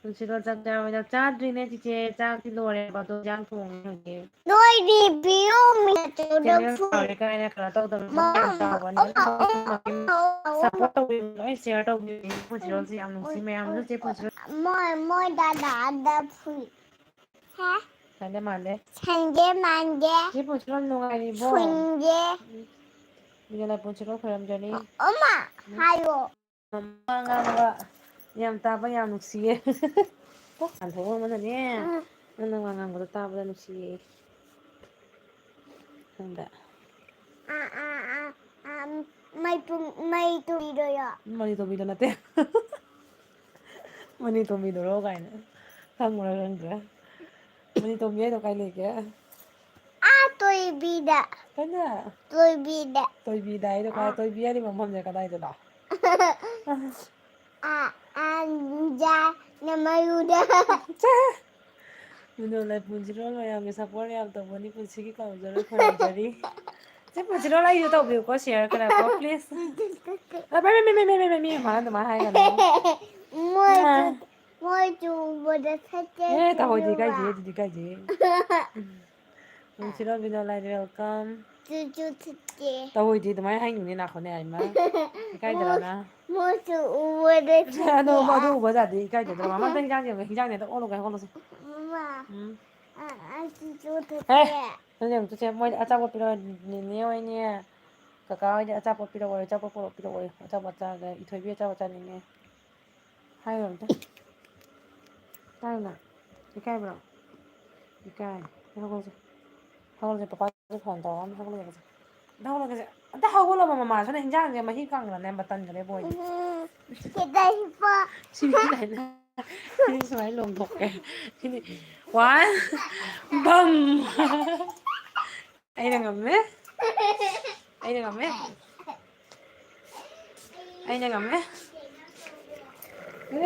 ꯄꯨꯟꯁꯤꯂꯣꯟ ꯆꯥꯛ ꯆꯥꯔꯕꯣ? ꯆꯥꯛ ꯆꯥꯗ꯭ꯔꯤꯅꯦ ꯆꯤꯆꯦ, ꯆꯥꯛꯇꯤ ꯂꯣꯏꯔꯦꯕ, ꯑꯗꯣ ꯏꯟꯖꯥꯡ ꯊꯣꯡꯉꯤ ꯍꯧꯖꯤꯛ꯫ ꯂꯣꯏꯗ꯭ꯔꯤꯕꯤꯌꯣ, ꯃꯤ ꯑꯆꯧꯗ ꯆꯦꯅꯦꯜ ꯐꯨ-, ꯆꯥꯎꯔꯦ ꯀꯥꯏꯅ ꯀꯩꯅꯣ ꯇꯧꯗꯕ, ꯑꯃ, ꯃꯇꯦꯡ ꯌꯥꯝ ꯆꯥꯎꯕꯅꯤ꯫ ꯑꯃ, ꯑꯃ, ꯑꯃ, ꯑꯃ, ꯑꯃ꯫ Support ꯇꯧꯕꯤꯌꯨ, ꯂꯣꯏ share ꯇꯧꯕꯤꯌꯨ꯫ ꯄꯨꯟꯁꯤꯂꯣꯟꯁꯦ ꯌꯥꯝ ꯅꯨꯡꯁꯤ ꯃꯌꯥꯝꯗꯨ꯫ ꯆꯦ ꯄꯨꯟꯁꯤꯂꯣꯟ ꯃꯣꯏ, ꯃꯣꯏ ꯗꯥꯗꯥꯗ ꯐꯨꯏ꯫ ꯍꯥ? ꯁꯟꯗꯦ ꯃꯥꯟꯗꯦ꯫ ꯁꯟꯗꯦ ꯃꯥꯟꯗꯦ꯫ ꯆꯦ ꯄꯨꯟꯁꯤꯂꯣꯟ ꯅꯨꯡꯉꯥꯏꯔꯤꯕꯣ? ꯁꯟꯗꯦ꯫ ꯎꯝ꯫ ꯏꯕꯦꯝꯃ ꯄꯨꯟꯁꯤꯂꯣꯟ ꯈꯣꯏꯔꯝꯖꯅꯤ꯫ ꯑꯃ ꯎꯝ꯫ ꯍꯥꯏꯌꯣ꯫ ꯃꯃꯥ ꯉꯥꯡꯕ ꯌꯥꯝ ꯇꯥꯕ ꯌꯥꯝ ꯅꯨꯡꯁꯤꯌꯦ꯫ ꯇꯥꯟꯊꯣꯛ ꯑꯃꯅꯅꯦ, ꯎꯝ꯫ ꯅꯪꯅ ꯋꯥ ꯉꯥꯡꯕꯗꯣ ꯇꯥꯕꯗ ꯅꯨꯡꯁꯤꯌꯦ꯫ ꯈꯪꯕ꯭ꯔꯥ? ꯑꯥ, ꯑꯥ, ꯑꯥ, ꯑꯥ, ꯃꯩ ꯄꯨꯝ-, ꯃꯩ ꯇꯨꯝꯕꯤꯗꯣꯏꯔꯣ? ꯃꯅꯤ ꯇꯣꯝꯕꯤꯗꯣ ꯅꯠꯇꯦ꯫ ꯃꯅꯤ ꯇꯣꯝꯕꯤꯗꯣꯔꯣ ꯀꯥꯏꯅ꯫ ꯈꯪꯕ꯭ꯔꯥ ꯈꯪꯗ꯭ꯔꯥ? ꯃꯅꯤ ꯇꯣꯝꯕꯤ ꯍꯥꯏꯗꯣ ꯀꯥꯏ ꯂꯩꯒꯦ? ꯑꯥ, ꯇꯣꯏꯕꯤꯗ꯫ ꯀꯅꯥ? ꯇꯣꯏꯕꯤꯗ꯫ ꯇꯣꯏꯕꯤꯗ ꯍꯥꯏꯗꯣ ꯀꯥꯏ? ꯑꯥ꯫ ꯇꯣꯏꯕꯤ ꯍꯥꯏꯔꯤꯕ ꯃꯐꯝꯁꯦ ꯀꯗꯥꯏꯗꯅꯣ? ꯑꯥ, ꯑꯥ, ꯖꯥ-, ꯅꯃꯔꯨꯗ꯫ ꯆꯦ! ꯃꯤꯅꯣ ꯂꯥꯏ ꯄꯨꯟꯁꯤꯔꯣꯜ ꯃꯌꯥꯝꯒꯤ support ꯌꯥꯝ ꯇꯧꯕꯅꯤ, ꯄꯨꯟꯁꯤꯒꯤ ꯀꯥꯎꯖꯔꯣꯏ, ꯈꯣꯏꯔꯝꯖꯔꯤ꯫ ꯁꯤ ꯄꯨꯟꯁꯤꯔꯣꯜ ꯑꯩꯁꯨ ꯇꯧꯕꯤꯌꯨꯀꯣ, share ꯈꯔ ꯀꯣ, please꯫ ꯑ, ꯃꯤ, ꯃꯤ, ꯃꯤ, ꯃꯤ, ꯃꯤ, ꯃꯤ, ꯃꯥꯅ ꯑꯗꯨꯃꯥꯏꯅ ꯍꯥꯏꯒꯅꯨ꯫ ꯃꯣꯏꯁꯨ, ꯑ꯫ ꯃꯣꯏꯁꯨ ꯎꯕꯗ ꯁꯠ ꯁꯠ ꯑꯦ, ꯇꯧꯍꯣꯏꯗꯤ ꯆꯠꯂꯨꯕ꯫ ꯏꯀꯥꯏꯖꯩ, ꯑꯗꯨꯗꯤ ꯏꯀꯥꯏꯖꯩ꯫ ꯎꯝ꯫ ꯄꯨꯟꯁꯤꯔꯣꯜ ꯕꯤꯅꯣ ꯂꯥꯏ welcome꯫ ꯆꯨ ꯆꯨ ꯊꯛꯀꯦ꯫ ꯇꯧꯍꯣꯏꯗꯤ ꯑꯗꯨꯃꯥꯏꯅ ꯍꯥꯏꯅꯨꯅꯦ, ꯅꯥꯈꯣꯅꯦ, ꯍꯥꯏꯃ꯫ ꯏꯀꯥꯏꯗ꯭ꯔꯥ ꯅꯪ? ꯃꯣꯏꯁꯨ ꯎꯕꯗ ꯑꯗꯣ, ꯊꯛꯀꯦ꯫ ꯑꯗꯨ ꯎꯕ ꯖꯥꯠꯗꯤ ꯏꯀꯥꯏꯗꯗ꯭ꯔꯣ? ꯃꯃꯥ, ꯑꯝꯇ ꯍꯤꯟꯖꯥꯡ ꯌꯦꯡꯉꯣ, ꯍꯤꯟꯖꯥꯡꯅꯦ ꯑꯝꯇ ꯑꯣꯜꯂꯨꯒꯦ, ꯑꯣꯜꯂꯨꯁꯦ꯫ ꯃꯃꯥ꯫ ꯎꯝ꯫ ꯑ, ꯑ, ꯆꯨ ꯆꯨ ꯍꯦ! ꯊꯛꯀꯦ꯫ ꯅꯪ ꯌꯦꯡꯉꯨ, ꯆꯦ, ꯃꯣꯏꯗꯤ ꯑꯆꯥꯄꯣꯠ ꯄꯤꯔꯛꯑꯣ, ꯅꯦꯅꯦ ꯍꯣꯏꯅꯦ, ꯀꯀꯥ ꯍꯣꯏꯗꯤ ꯑꯆꯥꯄꯣꯠ ꯄꯤꯔꯛꯑꯣ, ꯑꯆꯥꯄꯣꯠ ꯄꯨꯔꯛꯑꯣ, ꯄꯤꯔꯛꯑꯣ, ꯑꯆꯥꯄꯣꯠ ꯆꯥꯒꯦ, ꯏꯊꯣꯏꯕꯤ ꯑꯆꯥꯄꯣꯠ ꯆꯥꯅꯤꯡꯉꯦ꯫ ꯍꯥꯏꯌꯣ ꯑꯝꯇ꯫ ꯇꯥꯏꯅ? ꯏꯀꯥꯏꯕ꯭ꯔꯣ? ꯏꯀꯥꯏ꯫ ꯍꯧꯒꯠꯂꯁꯦ꯫ ꯍꯧꯒꯠꯂꯁꯦ, ꯄꯄꯥꯗ phone ꯇꯧꯔꯒ ꯑꯝꯇ ꯍꯧꯒꯠꯂꯒꯁꯦ꯫ ꯑꯝꯇ ꯍꯧꯒꯠꯂꯒꯁꯦ꯫ ꯑꯝꯇ ꯍꯧꯒꯠꯂꯣꯕ ꯃꯃꯥ, ꯁꯣꯝꯗ ꯍꯤꯟꯖꯥꯡꯁꯦ ꯃꯍꯤ ꯀꯪꯈ꯭ꯔꯅꯦ, ꯃꯇꯟꯈ꯭ꯔꯦ ꯕꯣꯏꯗꯤ꯫ ꯎꯝ꯫ ꯁꯤꯗ ꯍꯤꯞꯄꯣ꯫ ꯁꯤꯗꯤ ꯂꯥꯏꯅ꯫ ꯁꯤꯗꯤ ꯁꯨꯃꯥꯏꯅ ꯂꯣꯡꯊꯣꯛꯀꯦ꯫ ꯁꯤꯗꯤ one, ꯕꯝ꯫ ꯑꯩꯅ ꯉꯝꯃꯦ꯫ ꯑꯩꯅ ꯉꯝꯃꯦ꯫ ꯑꯩꯅ ꯉꯝꯃꯦ꯫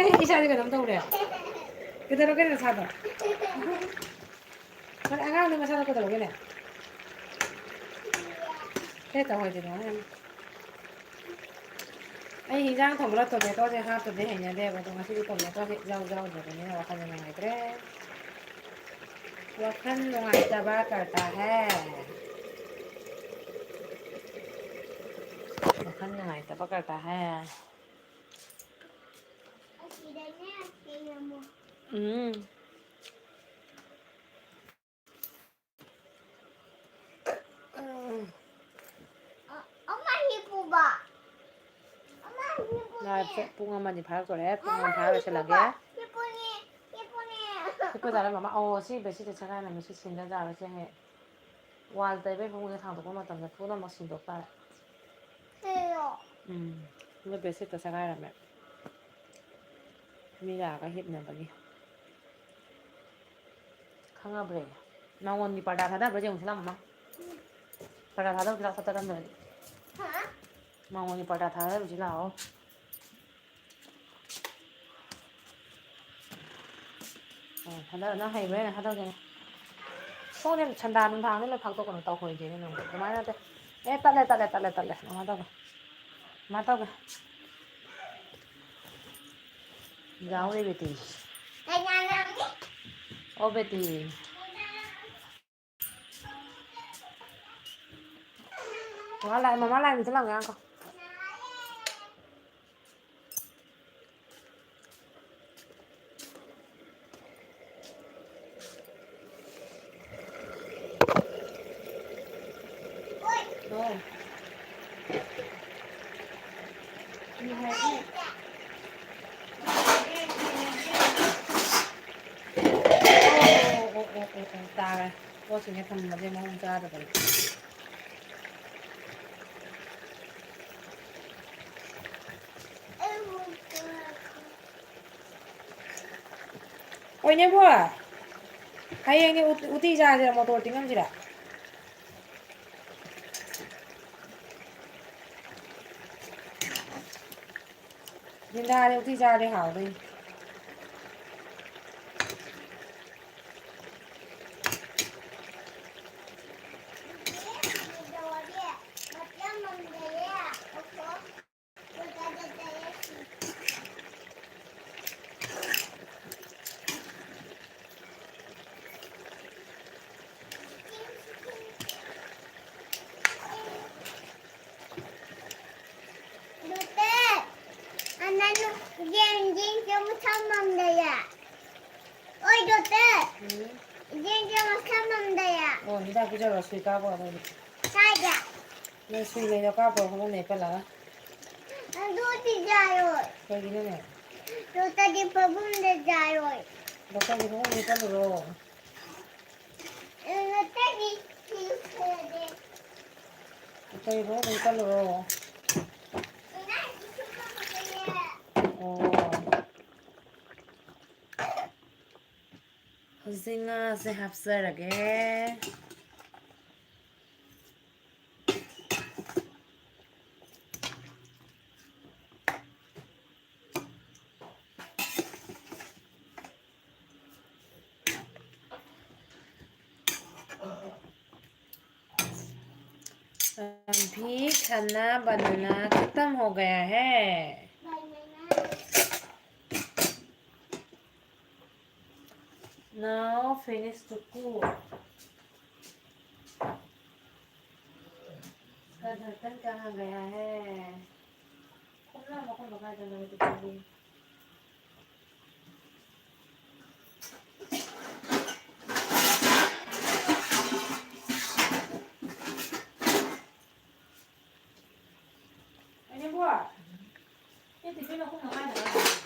ꯑꯦ, ꯏꯆꯥꯁꯦ ꯀꯩꯅꯣꯝ ꯇꯧꯔꯦ꯫ ꯀꯩꯗꯧꯔꯒꯦ ꯅꯁꯥꯗꯣ? ꯅꯪ ꯑꯉꯥꯡꯗꯣ ꯃꯁꯥꯗꯣ ꯀꯩꯗꯧꯔꯒꯦꯅꯦ? ꯀꯩ ꯇꯧꯍꯣꯏꯗꯣꯏꯅꯣ ꯈꯪꯗꯦ꯫ ꯑꯩ ꯍꯤꯟꯖꯥꯡ ꯊꯣꯡꯕꯗ tomatoꯁꯦ ꯍꯥꯞꯇꯗꯤ ꯍꯩꯅꯗꯦꯕ, ꯑꯗꯣ ꯉꯁꯤꯗꯤ tomatoꯁꯦ ꯏꯌꯥꯎ ꯌꯥꯎꯗ꯭ꯔꯕꯅꯤꯅ ꯋꯥꯈꯜ ꯅꯨꯡꯉꯥꯏꯇ꯭ꯔꯦ꯫ ꯋꯥꯈꯜ ꯅꯨꯡꯉꯥꯏꯇꯕ ꯀꯔꯇꯥ ꯍꯦ꯫ ꯋꯥꯈꯜ ꯅꯨꯡꯉꯥꯏꯇꯕ ꯀꯔꯇꯥ ꯍꯦ꯫ ꯎꯝ꯫ ꯂꯥꯏꯞꯁꯦ ꯄꯨꯡ ꯑꯃ ꯑꯅꯤ ꯐꯥꯔꯛꯇꯣꯔꯦ꯫ ꯄꯨꯡ ꯑꯃ ꯐꯥꯔ ꯂꯣꯏꯁꯤꯜꯂꯒꯦ꯫ ꯑꯩꯈꯣꯏ ꯗꯥꯗ ꯃꯃꯥ, ꯑꯣ, ꯁꯤ ꯕꯦꯗꯁꯤꯠꯁꯦ ꯁꯦꯒꯥꯏꯔꯝꯃꯦ, ꯁꯤ ꯁꯤꯟꯗ ꯌꯥꯔꯣꯏ, ꯁꯦ ꯍꯦꯛ ꯋꯥꯜ ꯇꯩꯕꯩ ꯐꯃꯨꯡꯗ ꯊꯥꯡꯗꯣꯛꯄ ꯃꯇꯝꯗ ꯄꯨꯝꯅꯃꯛ ꯁꯤꯟꯗꯣꯛ ꯇꯥꯔꯦ꯫ ꯁꯤꯔꯣ? ꯎꯝ, ꯁꯤꯗ ꯕꯦꯗꯁꯤꯠꯇ ꯁꯦꯒꯥꯏꯔꯝꯃꯦ꯫ ꯃꯤ ꯂꯥꯛꯑꯒ ꯍꯤꯞꯅꯕꯒꯤ꯫ ꯈꯪꯉꯕ꯭ꯔꯦ? ꯃꯉꯣꯟꯒꯤ ꯄꯔꯗꯥ ꯊꯥꯗꯕ꯭ꯔꯥ ꯌꯦꯡꯉꯨꯁꯤ ꯂꯥꯎ, ꯃꯃꯥ꯫ ꯄꯔꯗꯥ ꯊꯥꯗꯕꯁꯤ ꯂꯥꯎ, ꯐꯠꯇ ꯀꯟꯗꯕꯅꯤ꯫ ꯍꯥ? ꯃꯉꯣꯟꯒꯤ ꯄꯔꯗꯥ ꯊꯥꯗꯕꯁꯤ ꯂꯥꯛꯑꯣ꯫ ꯑꯣ, ꯊꯥꯗ-, ꯅꯪ ꯍꯩꯕ꯭ꯔꯥ ꯌꯦꯡꯉꯣ, ꯊꯥꯗꯧꯁꯦ꯫ ꯁꯣꯝꯗ ꯁꯟꯗꯥ ꯅꯨꯡꯗꯥꯡꯗ ꯂꯣꯏ ꯐꯥꯛꯇꯣꯛꯀꯅꯨ, ꯇꯧꯍꯣꯏꯗꯦꯅꯦ ꯅꯪꯕꯨ꯫ ꯑꯗꯨꯃꯥꯏꯅ ꯅꯠꯇꯦ꯫ ꯑꯦ, ꯇꯠꯂꯦ, ꯇꯠꯂꯦ, ꯇꯠꯂꯦ, ꯇꯠꯂꯦ꯫ ꯀꯃꯥꯏꯅ ꯇꯧꯒꯦ? ꯀꯃꯥꯏꯅ ꯇꯧꯒꯦ? ꯌꯥꯎꯔꯦ, ꯕꯦꯇꯤ꯫ ꯀꯩ ꯉꯥꯡꯉꯛꯑꯒꯦ? ꯑꯣ, ꯕꯦꯇꯤ꯫ ꯃꯃꯥ ꯂꯥꯛꯑꯦ, ꯃꯃꯥ ꯂꯥꯛꯑꯦ, ꯑꯝꯇ ꯂꯥꯎ, ꯉꯥꯏꯈꯣ꯫ ꯑꯣ, ꯑꯣ, ꯑꯣ, ꯑꯣ, ꯑꯣ, ꯇꯥꯔꯦ꯫ ꯄꯣꯠꯁꯤꯡꯁꯦ ꯊꯝꯕꯁꯦ ꯃꯑꯣꯡ ꯆꯥꯗꯕꯅꯤ꯫ ꯑꯣꯏꯅꯦꯕꯣ, ꯍꯌꯦꯡꯗꯤ ꯎꯇ-, ꯎꯇꯤ ꯆꯥꯁꯤꯔ, ꯃꯣꯇꯣꯔ ꯇꯤꯡꯉꯝꯁꯤꯔ? ꯂꯤꯟꯗꯥꯗꯤ ꯎꯇꯤ ꯆꯥꯔꯗꯤ ꯍꯥꯎꯗꯣꯏꯅꯤ꯫ ꯗꯣꯇꯦ, ꯑꯅꯥꯅꯨ, ꯌꯦꯟ, ꯌꯦꯟꯁꯦ ꯃꯁꯥ ꯃꯝꯗꯌꯦ꯫ ꯑꯣꯏ, ꯗꯣꯇꯦ꯫ ꯎꯝ꯫ ꯌꯦꯟꯁꯦ ꯃꯁꯥ ꯃꯝꯗꯌꯦ꯫ ꯑꯣ, ꯍꯤꯗꯥꯛ ꯄꯤꯖꯔꯣ, ꯁꯨꯏ ꯀꯥꯞꯄꯣ ꯑꯗꯨꯗꯤ꯫ ꯀꯥꯏꯗ? ꯅꯪ ꯁꯨꯏ ꯂꯩꯔꯣ, ꯀꯥꯞꯄꯣ, ꯐꯃꯨꯡꯗ ꯍꯤꯞꯄꯜꯂꯒ꯫ ꯑꯗꯨꯗꯤ ꯌꯥꯔꯣꯏ꯫ ꯀꯩꯒꯤꯅꯣꯅꯦ? ꯗꯣꯇꯦꯗꯤ ꯐꯃꯨꯡꯗ ꯌꯥꯔꯣꯏ꯫ ꯕꯣꯇꯜꯒꯤ ꯐꯃꯨꯡꯗ ꯆꯠꯂꯨꯔꯣ꯫ ꯑꯇꯩ ꯐꯃꯨꯡꯗ ꯆꯠꯂꯨꯔꯣ꯫ ꯑꯣ꯫ ꯍꯧꯖꯤꯛ ꯉꯥꯁꯦ ꯍꯥꯞꯆꯔꯒꯦ꯫ अभी खाना बनाना खत्म हो गया है। Now finish to cook. इसका ढक्कन कहाँ गया है? खुलना मखन बघायचा नव्हतं तुम्ही. अरे बुवा, हे तिथे नको ना काय झालं?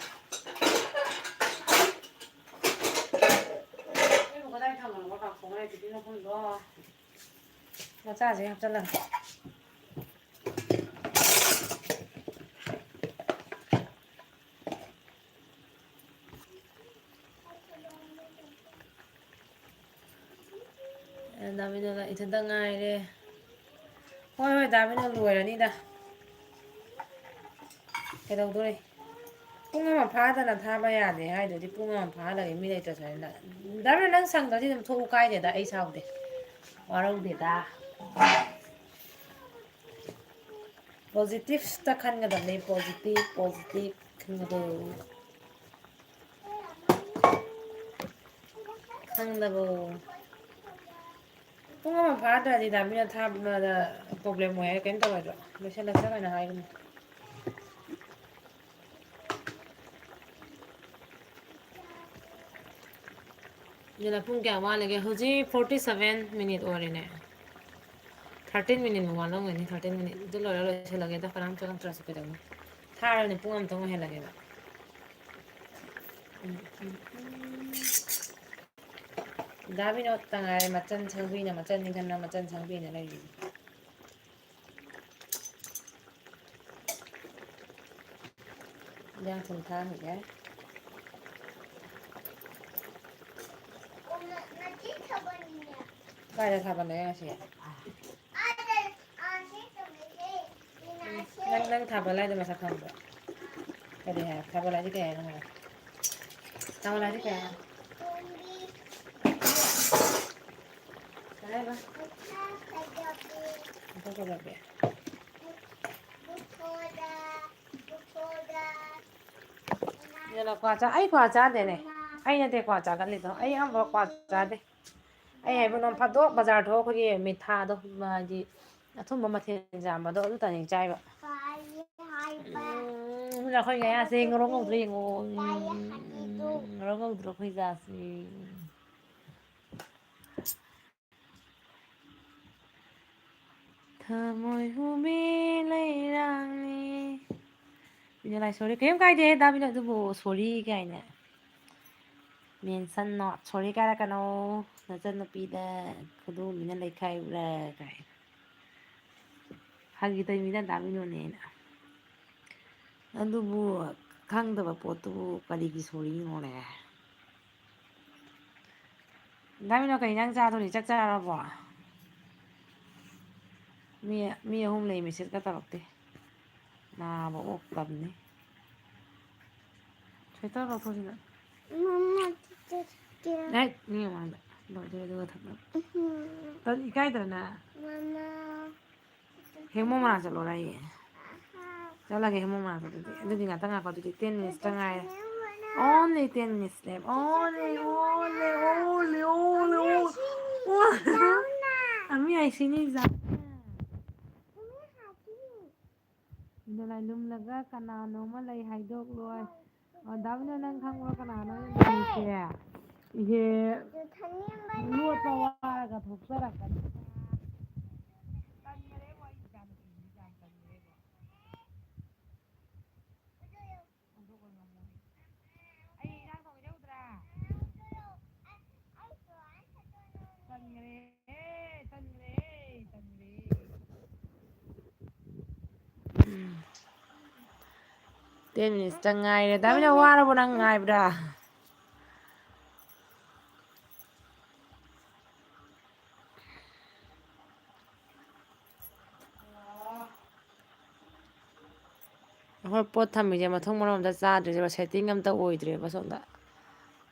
हे बघ, काय थांबवलं बघा, कोण आहे तिथे नको ना. ꯃꯆꯥꯁꯦ ꯍꯥꯞꯆꯜꯂꯒꯦ꯫ ꯗꯥꯃꯤꯅꯣꯒ ꯏꯊꯟꯇ ꯉꯥꯏꯔꯦ꯫ ꯍꯣꯏ, ꯍꯣꯏ, ꯗꯥꯃꯤꯅꯣ ꯂꯣꯏꯔꯅꯤꯗ꯫ ꯀꯩꯗꯧꯗꯣꯔꯤ? ꯄꯨꯡ ꯑꯃ ꯐꯥꯗꯅ ꯊꯥꯕ ꯌꯥꯗꯦ ꯍꯥꯏꯗꯨꯗꯤ, ꯄꯨꯡ ꯑꯃ ꯐꯥꯍꯜꯂꯒꯦ, ꯃꯤ ꯂꯩꯇ꯭ꯔꯁꯨ ꯍꯥꯏꯅ꯫ ꯗꯥꯃꯤꯅꯣ, ꯅꯪ ꯁꯪꯗ꯭ꯔꯗꯤ ꯑꯗꯨꯝ ꯊꯣꯛꯎ, ꯀꯥꯏꯗꯦꯗ, ꯑꯩ ꯁꯥꯎꯗꯦ, ꯋꯥꯔꯧꯗꯦꯗ꯫ ꯄꯣꯖꯤꯇꯤꯚꯇ ꯈꯟꯒꯗꯕꯅꯤ, ꯄꯣꯖꯤꯇꯤꯚ, ꯄꯣꯖꯤꯇꯤꯚ ꯈꯟꯒꯗꯕꯅꯤ꯫ ꯈꯪꯗꯕꯣ? ꯄꯨꯡ ꯑꯃ ꯐꯥꯗ꯭ꯔꯗꯤ ꯗꯥꯃꯤꯅ ꯊꯥꯕꯗ ꯄ꯭ꯔꯣꯕ꯭ꯂꯦꯝ ꯑꯣꯏ ꯍꯥꯏ, ꯀꯩꯝ ꯇꯧꯔꯣꯏꯗ꯭ꯔꯣ? ꯂꯣꯏꯁꯤꯜꯂꯁꯤꯔ ꯀꯩꯅꯣ ꯍꯥꯏꯒꯨꯝ꯫ ꯑꯗꯨꯅ ꯄꯨꯡ ꯀꯌꯥ ꯋꯥꯠꯂꯤꯒꯦ? ꯍꯧꯖꯤꯛ forty seven minute ꯑꯣꯏꯔꯦꯅꯦ꯫ Thirteen minute ꯃꯨꯛ ꯋꯥꯠꯂꯝꯒꯅꯤ, thirteen minute꯫ ꯑꯗꯨ ꯂꯣꯏꯔ ꯂꯣꯏꯁꯤꯜꯂꯒꯦꯗ, ꯀꯅꯥꯝ ꯆꯪꯉꯛꯇ꯭ꯔꯁꯨ ꯀꯩꯗꯧꯅꯤ? ꯊꯥꯔꯕꯅꯤ, ꯄꯨꯡ ꯑꯃꯇꯪ ꯑꯣꯏꯍꯜꯂꯒꯦꯕ꯫ ꯎꯝ, ꯎꯝ, ꯎꯝ꯫ ꯗꯥ ꯕꯤꯅꯣꯠꯇ ꯉꯥꯏꯔꯦ ꯃꯆꯟ ꯁꯪꯕꯤꯅ, ꯃꯆꯟ ꯅꯤꯡꯊꯝꯅ ꯃꯆꯟ ꯁꯪꯕꯤꯅ ꯂꯩꯔꯤꯁꯦ꯫ ꯏꯟꯖꯥꯡ ꯁꯨꯝ ꯊꯥꯡꯈꯤꯒꯦ꯫ ꯀꯥꯏꯗ ꯊꯥꯕꯜ ꯂꯩ ꯉꯁꯤ? ꯅꯪ, ꯅꯪ ꯊꯥꯕꯜ ꯍꯥꯏꯗꯣ ꯃꯁꯛ ꯈꯪꯕ꯭ꯔꯣ? ꯀꯔꯤ ꯍꯥꯏ? ꯊꯥꯕꯜ ꯍꯥꯏꯗꯤ ꯀꯩ ꯍꯥꯏꯅꯣ ꯍꯥꯏ? ꯊꯥꯕꯜ ꯍꯥꯏꯗꯤ ꯀꯩ ꯍꯥꯏꯅꯣ? ꯀꯩ ꯍꯥꯏꯕ? ꯃꯁꯛ ꯀꯩꯗꯧꯒꯦ? ꯏꯟꯗꯣꯂꯥ, ꯀ꯭ꯋꯥ ꯆꯥ-, ꯑꯩ ꯀ꯭ꯋꯥ ꯆꯥꯗꯦꯅꯦ꯫ ꯑꯩ ꯅꯠꯇꯦ ꯀ꯭ꯋꯥ ꯆꯥꯒꯜꯂꯤꯗꯣ꯫ ꯑꯩ ꯑꯌꯥꯝꯕ ꯀ꯭ꯋꯥ ꯆꯥꯗꯦ꯫ ꯑꯩ ꯍꯥꯏꯕꯨ ꯅꯣꯡ ꯐꯥꯗꯣꯛ ꯕꯖꯥꯔ ꯊꯣꯛꯑ ꯑꯩꯈꯣꯏꯒꯤ ꯃꯤꯊꯥꯗꯣ, ꯍꯥꯏꯗꯤ ꯑꯊꯨꯝꯕ ꯃꯊꯦꯜ ꯌꯥꯝꯕꯗꯣ ꯑꯗꯨ ꯇꯅꯤ ꯆꯥꯏꯕ꯫ ꯎꯝ, ꯑꯩꯈꯣꯏ ꯉꯌꯥꯁꯦ ꯉꯧꯔꯣꯛ ꯉꯧꯗ꯭ꯔꯥ ꯌꯦꯡꯉꯣ꯫ ꯎꯝ, ꯉꯧꯔꯣꯛ ꯉꯧꯗ꯭ꯔꯣ ꯑꯩꯈꯣꯏ ꯉꯌꯥꯁꯦ? ꯊꯃꯣꯏ ꯍꯨꯃꯤ ꯂꯩꯔꯥꯡꯅꯤ꯫ ꯕꯤꯅꯣ ꯂꯥꯏ sorry꯫ ꯀꯩꯝ ꯀꯥꯏꯗꯦ ꯗꯥ ꯕꯤꯅꯣ ꯑꯗꯨꯕꯨ sorry ꯀꯥꯏꯅ꯫ Mention not sorry ꯀꯥꯏꯔꯛꯀꯅꯣ꯫ ꯅꯆꯟꯅꯨꯄꯤꯗ ꯈꯨꯗꯣꯝꯕꯤꯅ ꯂꯩꯈꯥꯏ ꯎꯔ ꯀꯥꯏ꯫ ꯐꯥꯒꯤ ꯇꯧꯔꯤꯃꯤꯗ ꯗꯥ ꯕꯤꯅꯣꯅꯦꯅ꯫ ꯑꯗꯨꯕꯨ ꯈꯪꯗꯕ ꯄꯣꯠꯇꯨꯕꯨ ꯀꯔꯤꯒꯤ sorry ꯅꯣꯅꯦ? ꯗꯥ ꯕꯤꯅꯣ, ꯀꯩ ꯏꯟꯖꯥꯡ ꯆꯥꯗꯣꯔꯤ? ꯆꯥꯛ ꯆꯥꯔꯕꯣ? ꯃꯤ, ꯃꯤ ꯑꯍꯨꯝ ꯂꯩ, message ꯀ ꯇꯧꯔꯛꯇꯦ꯫ ꯅꯥꯕ ꯑꯣꯛꯇꯕꯅꯤ꯫ Sweater ꯂꯧꯊꯣꯛꯁꯤꯗ꯫ ꯃꯃꯥ, ꯆꯠꯀꯦ꯫ ꯑꯦ, ꯃꯤ ꯃꯃꯥꯡꯗ꯫ ꯂꯣꯏꯗꯣꯔꯦ ꯑꯗꯨꯒ ꯊꯛꯅꯕ꯫ ꯎꯝ꯫ ꯇꯜ-, ꯏꯀꯥꯏꯗ꯭ꯔꯅꯦ? ꯃꯃꯥ꯫ ꯍꯦꯃꯨ ꯃꯅꯥꯛ ꯆꯠꯂꯣꯔꯥ ꯑꯩ? ꯆꯠꯂꯒꯦ ꯍꯦꯃꯨ ꯃꯅꯥꯛꯇ ꯑꯗꯨꯗꯤ꯫ ꯑꯗꯨꯗꯤ ꯉꯥꯛꯇꯪ ꯉꯥꯏꯈꯣ, ꯑꯗꯨꯗꯤ ten minutes ꯇ ꯉꯥꯏꯔꯦ꯫ Only ten minutes left. Only, only, only, only, only. ꯑꯃꯤ ꯑꯥꯏꯁꯤꯅꯤ ꯑꯦꯛꯖꯥꯝ꯫ ꯏꯟꯗꯣꯂꯥꯏ ꯂꯨꯝꯂꯒ ꯀꯅꯥꯅꯣꯃ ꯂꯩ ꯍꯥꯏꯗꯣꯛꯂꯣꯏ꯫ ꯑꯣ, ꯗꯥ ꯕꯤꯅꯣ, ꯅꯪ ꯈꯪꯕ꯭ꯔꯣ ꯀꯅꯥꯅꯣ ꯂꯩꯔꯤꯁꯦ? ꯏꯍꯦ, ꯂꯣꯠꯄ ꯋꯥꯔꯒ ꯊꯣꯛꯆꯔꯛꯀꯅꯤ꯫ ꯑꯩ ꯏꯟꯖꯥꯡ ꯊꯣꯡꯉꯤꯁꯦ ꯎꯗ꯭ꯔꯥ? Ten minutes ꯇ ꯉꯥꯏꯔꯦ꯫ ꯗꯥ ꯃꯤꯅ, ꯋꯥꯔꯕꯣ ꯅꯪ ꯉꯥꯏꯕꯗ? ꯑꯩꯈꯣꯏ ꯄꯣꯠ ꯊꯝꯃꯤꯁꯦ ꯃꯊꯣꯡ ꯃꯔꯝ ꯑꯝꯇ ꯆꯥꯗ꯭ꯔꯤꯁꯦ, setting ꯑꯝꯇ ꯑꯣꯏꯗ꯭ꯔꯦꯕ ꯁꯣꯝꯗ꯫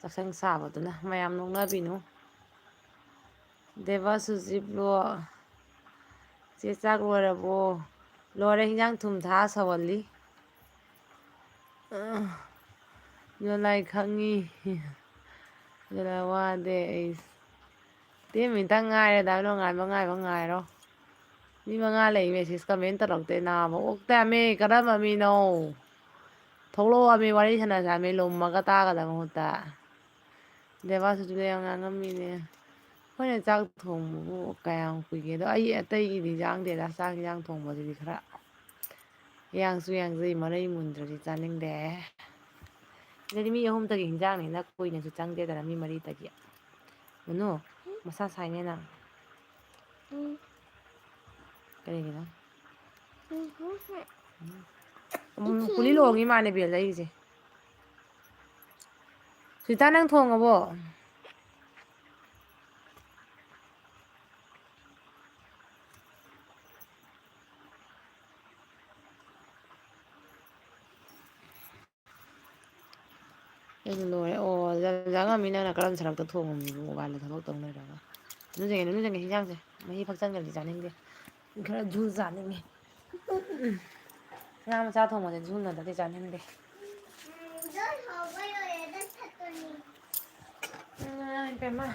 ꯆꯥꯛꯁꯪ ꯁꯥꯕꯗꯨꯅ ꯃꯌꯥꯝ ꯅꯣꯛꯅꯕꯤꯅꯨ꯫ ꯗꯦꯕꯥ ꯁꯨꯖꯤꯞꯂꯣ? ꯆꯦ ꯆꯥꯛ ꯂꯣꯏꯔꯕꯣ? ꯂꯣꯏꯔꯦ, ꯍꯤꯟꯖꯥꯡ ꯊꯨꯝ ꯊꯥ ꯁꯧꯍꯜꯂꯤ꯫ ꯑ, ꯌꯣꯂꯥꯏ ꯈꯪꯉꯤ꯫ ꯌꯣꯂꯥꯏ ꯋꯥꯗꯦ ꯑꯩ꯫ ꯇꯦꯟ ꯃꯤꯅꯤꯠꯇꯪ ꯉꯥꯏꯔꯦ, ꯗꯥ ꯅꯣꯡꯉꯥꯟꯕ ꯉꯥꯏꯕ ꯉꯥꯏꯔꯣ꯫ ꯃꯤ ꯃꯉꯥ ꯂꯩ, message comment ꯇꯧꯔꯛꯇꯦ, ꯅꯥꯕ ꯑꯣꯛ ꯇꯥꯃꯦ꯫ ꯀꯔꯝꯕ ꯃꯤꯅꯣ? ꯊꯣꯛꯂꯛꯑꯣꯃꯤ, ꯋꯥꯔꯤ ꯁꯥꯟꯅꯁꯦ ꯍꯥꯏꯃꯤ, ꯂꯨꯝꯃꯒ ꯇꯥꯒꯗꯕ ꯃꯍꯨꯠꯇ꯫ ꯗꯦꯕꯥꯁꯤꯁꯨ ꯌꯥꯝ ꯉꯥꯡꯉꯝꯃꯤꯅꯦ꯫ ꯑꯩꯈꯣꯏꯅ ꯆꯥꯛ ꯊꯣꯡꯕꯕꯨ ꯀꯌꯥꯝ ꯀꯨꯏꯒꯦ? ꯑꯗꯣ ꯑꯩ ꯑꯇꯩꯒꯤꯗꯤ ꯌꯥꯡꯗꯦꯗ, ꯆꯥꯛ ꯌꯦꯟꯖꯥꯡ ꯊꯣꯡꯕꯁꯤꯗꯤ ꯈꯔ ꯌꯥꯡꯁꯨ ꯌꯥꯡꯖꯩ, ꯃꯔꯩ ꯃꯨꯟꯗ꯭ꯔꯗꯤ ꯆꯥꯅꯤꯡꯗꯦ꯫ ꯁꯤꯗꯗꯤ ꯃꯤ ꯑꯍꯨꯝꯇꯒꯤ ꯍꯤꯟꯖꯥꯡꯅꯤꯅ ꯀꯨꯏꯅꯁꯨ ꯆꯪꯗꯦꯗꯅ, ꯃꯤ ꯃꯔꯤꯇꯒꯤ꯫ ꯅꯨꯅꯨ, ꯃꯁꯥ ꯁꯥꯏꯅꯦ ꯅꯪ꯫ ꯀꯔꯤꯒꯤꯅꯣ? ꯎꯝ, ꯀꯨꯂꯤ ꯂꯣꯡꯉꯤ ꯃꯥꯅꯦ ꯕꯦꯜ ꯂꯩꯔꯤꯁꯦ꯫ ꯁꯨꯏꯇꯥ, ꯅꯪ ꯊꯣꯡꯉꯕꯣ? ꯑꯩꯁꯨ ꯂꯣꯏꯔꯦ꯫ ꯑꯣ, ꯖꯟꯖꯥ ꯉꯝꯃꯤ, ꯅꯪꯅ ꯀꯔꯝ ꯁꯔꯛꯇ ꯊꯣꯡꯉꯝꯃꯤꯕ, ꯃꯣꯕꯥꯏꯜꯗ ꯊꯕꯛ ꯇꯧ ꯂꯩꯔꯒ? ꯅꯨꯡꯁꯤꯡꯉꯦ, ꯅꯨꯡꯁꯤꯡꯉꯦ ꯍꯤꯟꯖꯥꯡꯁꯦ꯫ ꯃꯍꯤ ꯐꯛꯆꯟꯈ꯭ꯔꯗꯤ ꯆꯥꯅꯤꯡꯗꯦ꯫ ꯈꯔ ꯖꯨ ꯆꯥꯅꯤꯡꯉꯦ꯫ ꯎꯝ꯫ ꯉꯥ ꯃꯆꯥ ꯊꯣꯡꯕꯁꯦ ꯖꯨ ꯅꯠꯇ꯭ꯔꯗꯤ ꯆꯥꯅꯤꯡꯗꯦ꯫ ꯏꯃꯥ ꯏꯄꯦꯝꯃ꯫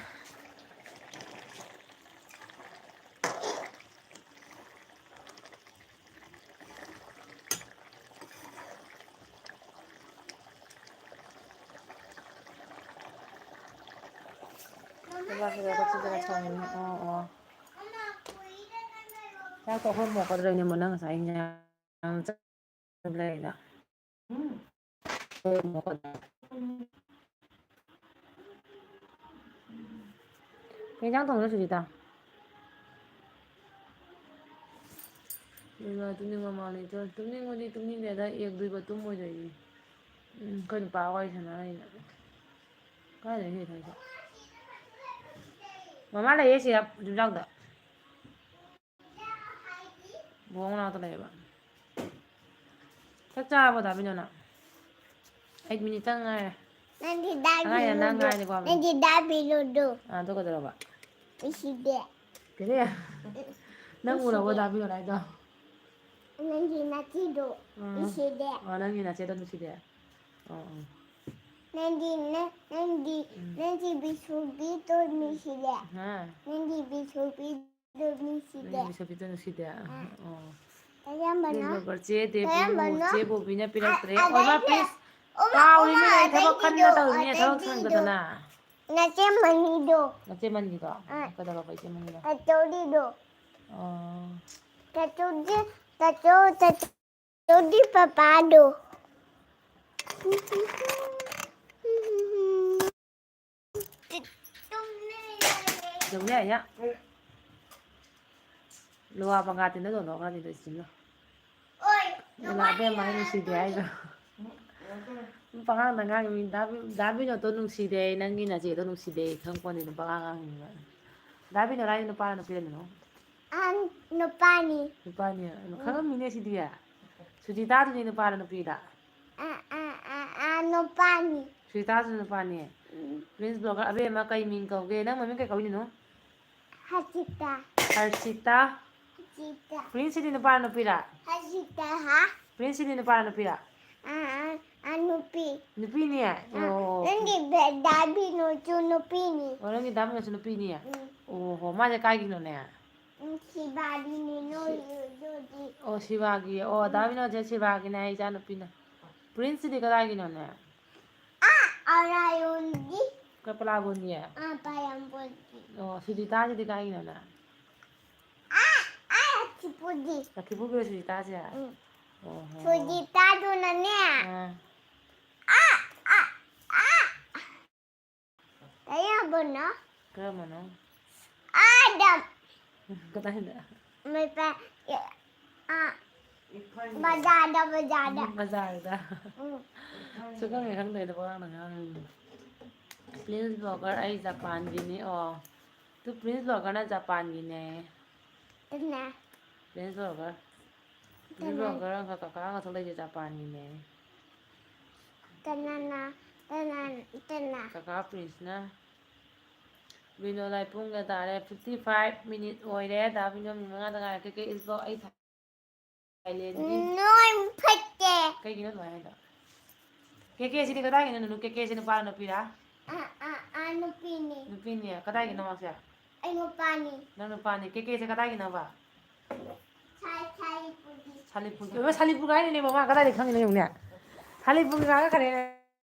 ꯂꯩꯕꯥꯛꯁꯤꯗ ꯀꯣꯠꯁꯤꯟꯗꯅ ꯊꯣꯡꯉꯤꯅꯤ꯫ ꯑꯣ, ꯑꯣ꯫ ꯆꯥꯛꯇꯣ ꯑꯩꯈꯣꯏ ꯃꯣꯛꯀꯗ꯭ꯔꯅꯦ, ꯃꯣ ꯅꯪ ꯉꯁꯥꯏ ꯏꯟꯖꯥꯡ ꯂꯩꯗ꯫ ꯀꯩ ꯏꯟꯖꯥꯡ ꯊꯣꯡꯉꯤꯅꯣ ꯁꯨꯖꯤꯇꯥ? ꯏꯃꯥ ꯇꯨꯝꯅꯤꯡꯕ ꯃꯥꯜꯂꯦ꯫ ꯇꯨꯝꯅꯤꯡꯕꯗꯤ ꯇꯨꯝꯅꯤꯡꯗꯦꯗ, ꯑꯦꯛꯗꯣꯏꯕ ꯇꯨꯝꯃꯣꯏꯗꯣꯏꯅꯤ꯫ ꯎꯝ, ꯑꯩꯈꯣꯏ ꯅꯨꯄꯥ ꯋꯥꯔꯤ ꯁꯥꯟꯅꯔꯤꯅ꯫ ꯀꯥꯏꯗꯒꯤ ꯏꯁꯩ ꯊꯥꯏꯁꯦ? ꯃꯃꯥ ꯂꯩꯌꯦ ꯁꯤꯗ, ꯌꯨꯝꯖꯥꯎꯗ꯫ ꯕꯣꯕꯣꯛ ꯃꯅꯥꯛꯇ ꯂꯩꯌꯦꯕ꯫ ꯆꯥꯛ ꯆꯥꯔꯕꯣ, ꯗꯥ ꯕꯤꯅꯣ, ꯅꯪ? ꯑꯩꯠ ꯃꯤꯅꯤꯠꯇ ꯉꯥꯏꯔꯦ꯫ ꯅꯪꯗꯤ ꯗꯥ ꯑꯉꯥꯡ ꯌꯥꯝ ꯕꯤꯅꯣꯗꯣ꯫ ꯅꯪ ꯉꯥꯏꯔꯦꯀꯣ꯫ ꯅꯪꯗꯤ ꯗꯥ ꯕꯤꯅꯣꯗꯣ꯫ ꯑꯥ, ꯑꯗꯨ ꯀꯩꯗꯧꯔꯕ? ꯅꯨꯡꯁꯤꯗꯦ꯫ ꯀꯔꯤ? ꯅꯪ ꯎꯔꯕꯣ, ꯅꯨꯡꯁꯤꯗꯦ꯫ ꯗꯥ ꯕꯤꯅꯣ ꯂꯥꯛꯏꯗꯣ? ꯅꯪꯒꯤ ꯅꯆꯦꯗꯣ ꯎꯝ꯫ ꯅꯨꯡꯁꯤꯗꯦ꯫ ꯑꯣ, ꯅꯪꯒꯤ ꯅꯆꯦꯗꯣ ꯅꯨꯡꯁꯤꯗꯦ? ꯑꯣ, ꯑꯣ꯫ ꯅꯪꯒꯤ, ꯅ-, ꯅꯪꯒꯤ, ꯎꯝ꯫ ꯅꯪꯒꯤ ꯕꯤꯁꯨꯕꯤꯗꯣ ꯅꯨꯡꯁꯤꯗꯦ꯫ ꯍꯥ? ꯅꯪꯒꯤ ꯕꯤꯁꯨꯕꯤꯗꯣ ꯅꯨꯡꯁꯤꯗꯦ꯫ ꯅꯪꯒꯤ ꯕꯤꯁꯨꯕꯤꯗꯣ ꯅꯨꯡꯁꯤꯗꯦ? ꯑꯥ꯫ ꯑꯣ꯫ ꯀꯔꯝꯕꯅꯣ? ꯄ꯭ꯂꯤꯖ ꯕ꯭ꯂꯣꯒꯔ ꯆꯦ ꯗꯦꯕꯨ, ꯀꯔꯝꯕꯅꯣ? ꯆꯦ ꯕꯣꯕꯤꯅ ꯄꯤꯔꯛꯇ꯭ꯔꯦ꯫ ꯑ-, ꯑꯣ, ꯃꯥ ꯑꯗꯩꯗꯤ, ꯄ꯭ꯂꯤꯖ꯫ ꯑꯣ, ꯃꯥ ꯀꯥꯎꯔꯤꯃꯤ, ꯑꯩ ꯊꯕꯛ ꯀꯟꯅ ꯑꯗꯩꯗꯤꯗꯣ, ꯇꯧꯔꯤꯃꯤ, ꯊꯕꯛ ꯑꯗꯩꯗꯤꯗꯣ꯫ ꯁꯪꯗꯗꯅ꯫ ꯅꯆꯦ ꯃꯅꯤꯗꯣ꯫ ꯅꯆꯦ ꯃꯅꯤꯗꯣ? ꯑ꯫ ꯀꯩꯗꯧꯔꯕ ꯏꯆꯦ ꯃꯅꯤꯗꯣ? ꯀꯆꯧꯔꯤꯗꯣ꯫ ꯑꯣ꯫ ꯀꯆꯧꯗꯤ, ꯀꯆꯧ, ꯀꯆꯧꯗꯤ ꯄꯄꯥꯗꯣ꯫ ꯌꯧꯅꯦ, ꯑꯌꯥ꯫ ꯂꯨꯋꯥ ꯄꯪꯒꯥ ꯇꯤꯟꯅ ꯗꯣꯟꯗꯣ ꯈꯔꯗꯤ ꯂꯣꯏꯁꯤꯜꯂꯣ꯫ ꯑꯗꯨꯅ ꯑꯕꯦꯝꯃ ꯑꯩ ꯅꯨꯡꯁꯤꯗꯦ ꯍꯥꯏꯗꯣ꯫ ꯄꯉꯥꯡꯗ ꯉꯥꯡꯉꯤ ꯃꯤ, ꯗꯥ ꯕꯤ-, ꯗꯥ ꯕꯤꯅꯣꯠꯇꯣ ꯅꯨꯡꯁꯤꯗꯦ, ꯅꯪꯒꯤ ꯅꯆꯦꯗꯣ ꯅꯨꯡꯁꯤꯗꯦ, ꯈꯪꯄꯣꯟꯇꯦ, ꯅꯨꯄꯥ ꯉꯥꯡ ꯉꯥꯡꯉꯤ꯫ ꯗꯥ ꯕꯤꯅꯣꯠ ꯍꯥꯏꯁꯦ ꯅꯨꯄꯥꯔ ꯅꯨꯄꯤꯔ ꯀꯩꯅꯣ? ꯑ, ꯅꯨꯄꯥꯅꯤ꯫ ꯅꯨꯄꯥꯅꯤ? ꯎꯝ꯫ ꯈꯪꯉꯝꯃꯤꯅꯦ ꯁꯤꯗꯤ꯫ ꯁꯨꯖꯤꯇꯥꯗꯨꯗꯤ ꯅꯨꯄꯥꯔ ꯅꯨꯄꯤꯔ? ꯑ, ꯑ, ꯑ, ꯑ, ꯅꯨꯄꯥꯅꯤ꯫ ꯁꯨꯖꯤꯇꯥꯁꯨ ꯅꯨꯄꯥꯅꯤ? ꯎꯝ꯫ ꯄ꯭ꯔꯤꯟꯁ ꯕ꯭ꯂꯣꯒꯔ, ꯑꯕꯦꯝꯃ ꯀꯩ ꯃꯤꯡ ꯀꯧꯒꯦ? ꯅꯪ ꯃꯃꯤꯡ ꯀꯩ ꯀꯧꯏ ꯅꯨꯅꯨ? ꯍꯔꯁꯤꯇꯥ꯫ ꯍꯔꯁꯤꯇꯥ? ꯍꯔꯁꯤꯇꯥ꯫ ꯄ꯭ꯔꯤꯟꯁꯁꯤꯗꯤ ꯅꯨꯄꯥꯔ ꯅꯨꯄꯤꯔ? ꯍꯔꯁꯤꯇꯥ, ꯍꯥ? ꯄ꯭ꯔꯤꯟꯁꯁꯤꯗꯤ ꯅꯨꯄꯥꯔ ꯅꯨꯄꯤꯔ? ꯑ, ꯑ, ꯑ, ꯅꯨꯄꯤ꯫ ꯅꯨꯄꯤꯅꯦ? ꯑ, ꯑꯣ, ꯑꯣ, ꯑꯣ꯫ ꯅꯪꯒꯤ ꯕꯦ-, ꯗꯥ ꯕꯤꯅꯣꯁꯨ ꯅꯨꯄꯤꯅꯤ꯫ ꯑꯣ, ꯅꯪꯒꯤ ꯗꯥ ꯕꯤꯅꯣꯁꯨ ꯅꯨꯄꯤꯅꯤ? ꯎꯝ꯫ ꯑꯣ ꯍꯣ, ꯃꯥꯁꯦ ꯀꯥꯏꯒꯤꯅꯣꯅꯦ? ꯎꯝ, ꯁꯤꯕꯥꯒꯤꯅꯦ, ꯅꯣꯏ ꯁꯤ-, ꯑꯗꯨꯗꯤ꯫ ꯑꯣ, ꯁꯤꯕꯥꯒꯤ꯫ ꯑꯣ, ꯗꯥ ꯎꯝ꯫ ꯕꯤꯅꯣꯁꯦ ꯁꯤꯕꯥꯒꯤꯅꯦ ꯍꯥꯏ, ꯏꯆꯥꯅꯨꯄꯤꯅ꯫ ꯄ꯭ꯔꯤꯟꯁꯁꯤꯗꯤ ꯀꯗꯥꯏꯒꯤꯅꯣꯅꯦ? ꯑꯥ, ꯑꯔꯥꯏꯌꯣꯟꯒꯤ꯫ ꯀꯩ ꯄꯂꯥꯕꯣꯟꯒꯤ? ꯑꯥ, ꯄꯂꯥꯕꯣꯟꯒꯤ꯫ ꯑꯣ, ꯁꯨꯖꯤꯇꯥꯁꯤꯗꯤ ꯀꯥꯏꯒꯤꯅꯣꯅꯦ? ꯑꯥ, ꯑꯥ, ꯁꯤꯄꯨꯗꯤ꯫ ꯂꯛꯈꯤꯄꯨꯔꯒꯤꯔꯣ ꯁꯨꯖꯤꯇꯥꯁꯦ? ꯎꯝ꯫ ꯑꯣ ꯍꯣ꯫ ꯁꯨꯖꯤꯇꯥꯗꯨꯅꯅꯦ꯫ ꯑꯥ꯫ ꯑꯥ, ꯑꯥ, ꯑꯥ꯫ ꯀꯔꯝꯕꯅꯣ? ꯀꯔꯝꯕꯅꯣ? ꯑꯥꯗ꯫ ꯀꯗꯥꯏꯗ? ꯃꯄꯥ-, ꯕꯖꯥꯔꯗ, ꯕꯖꯥꯔꯗ꯫ ꯕꯖꯥꯔꯗ꯫ ꯎꯝ꯫ ꯁꯨꯈꯪ ꯍꯦꯛ ꯈꯪꯗ꯭ꯔꯦꯗ ꯄꯉꯥꯡꯗ ꯉꯥꯡꯉꯤꯅꯤ꯫ Prince Blogger, ꯑꯩ ꯖꯄꯥꯟꯒꯤꯅꯤ꯫ ꯑꯣ꯫ Two Prince Bloggerꯅ ꯖꯄꯥꯟꯒꯤꯅꯦ꯫ ꯀꯅꯥ? Prince Blogger꯫ Prince ꯀꯅꯥ? Blogger ꯑꯃꯒ ꯀꯀꯥ ꯑꯃꯒ ꯊꯣꯛꯂꯛꯏꯁꯦ ꯖꯄꯥꯟꯒꯤꯅꯦ꯫ ꯀꯅꯥꯅ? ꯀꯅꯥ? ꯀꯅꯥ? ꯀꯀꯥ Princeꯅ꯫ ꯕꯤꯅꯣ ꯂꯥꯏ ꯄꯨꯡ ꯀꯌꯥ ꯇꯥꯔꯦ? Fifty five minute ꯑꯣꯏꯔꯦ꯫ ꯗꯥ ꯕꯤꯅꯣ ꯃꯤꯅꯤꯠ ꯃꯉꯥꯗ ꯉꯥꯏꯔꯦ꯫ ꯀꯩꯀꯩ ꯏꯁꯕꯣ ꯑꯩ ꯊꯥꯏꯂꯦꯟꯒꯤ ꯅꯣꯏ ꯐꯠꯇꯦ꯫ ꯀꯩꯒꯤꯅꯣ ꯑꯗꯨꯃꯥꯏꯅ ꯍꯥꯏꯗꯣ? ꯀꯦ ꯀꯦ ꯁꯤꯗꯤ ꯀꯗꯥꯏꯒꯤꯅꯣ? ꯅꯨ-, ꯀꯦ ꯀꯦ ꯁꯤ ꯅꯨꯄꯥꯔꯣ ꯅꯨꯄꯤꯔꯥ? ꯑ, ꯑ, ꯑ, ꯅꯨꯄꯤꯅꯦ꯫ ꯅꯨꯄꯤꯅꯦ꯫ ꯀꯗꯥꯏꯒꯤꯅꯣ ꯃꯥꯁꯦ? ꯑꯩ ꯅꯨꯄꯥꯅꯤ꯫ ꯅꯪ ꯅꯨꯄꯥꯅꯤ꯫ ꯀꯦ ꯀꯦ ꯁꯦ ꯀꯗꯥꯏꯒꯤꯅꯣꯕ? ꯁꯥꯏ-, ꯁꯥꯏꯄꯨꯔꯒꯤ꯫ ꯁꯥꯂꯤꯄꯨꯔꯒꯤ꯫ ꯑꯣ, ꯁꯥꯂꯤꯄꯨꯔꯒꯤ ꯍꯥꯏꯔꯤꯅꯦ ꯃꯃꯥ꯫ ꯀꯗꯥꯏꯗꯒꯤ ꯈꯪꯉꯤꯅꯣ ꯌꯦꯡꯉꯨꯅꯦ꯫ ꯁꯥꯂꯤꯄꯨꯔꯒꯤ ꯉꯥꯡꯉꯛꯈ꯭ꯔꯦꯅꯦ꯫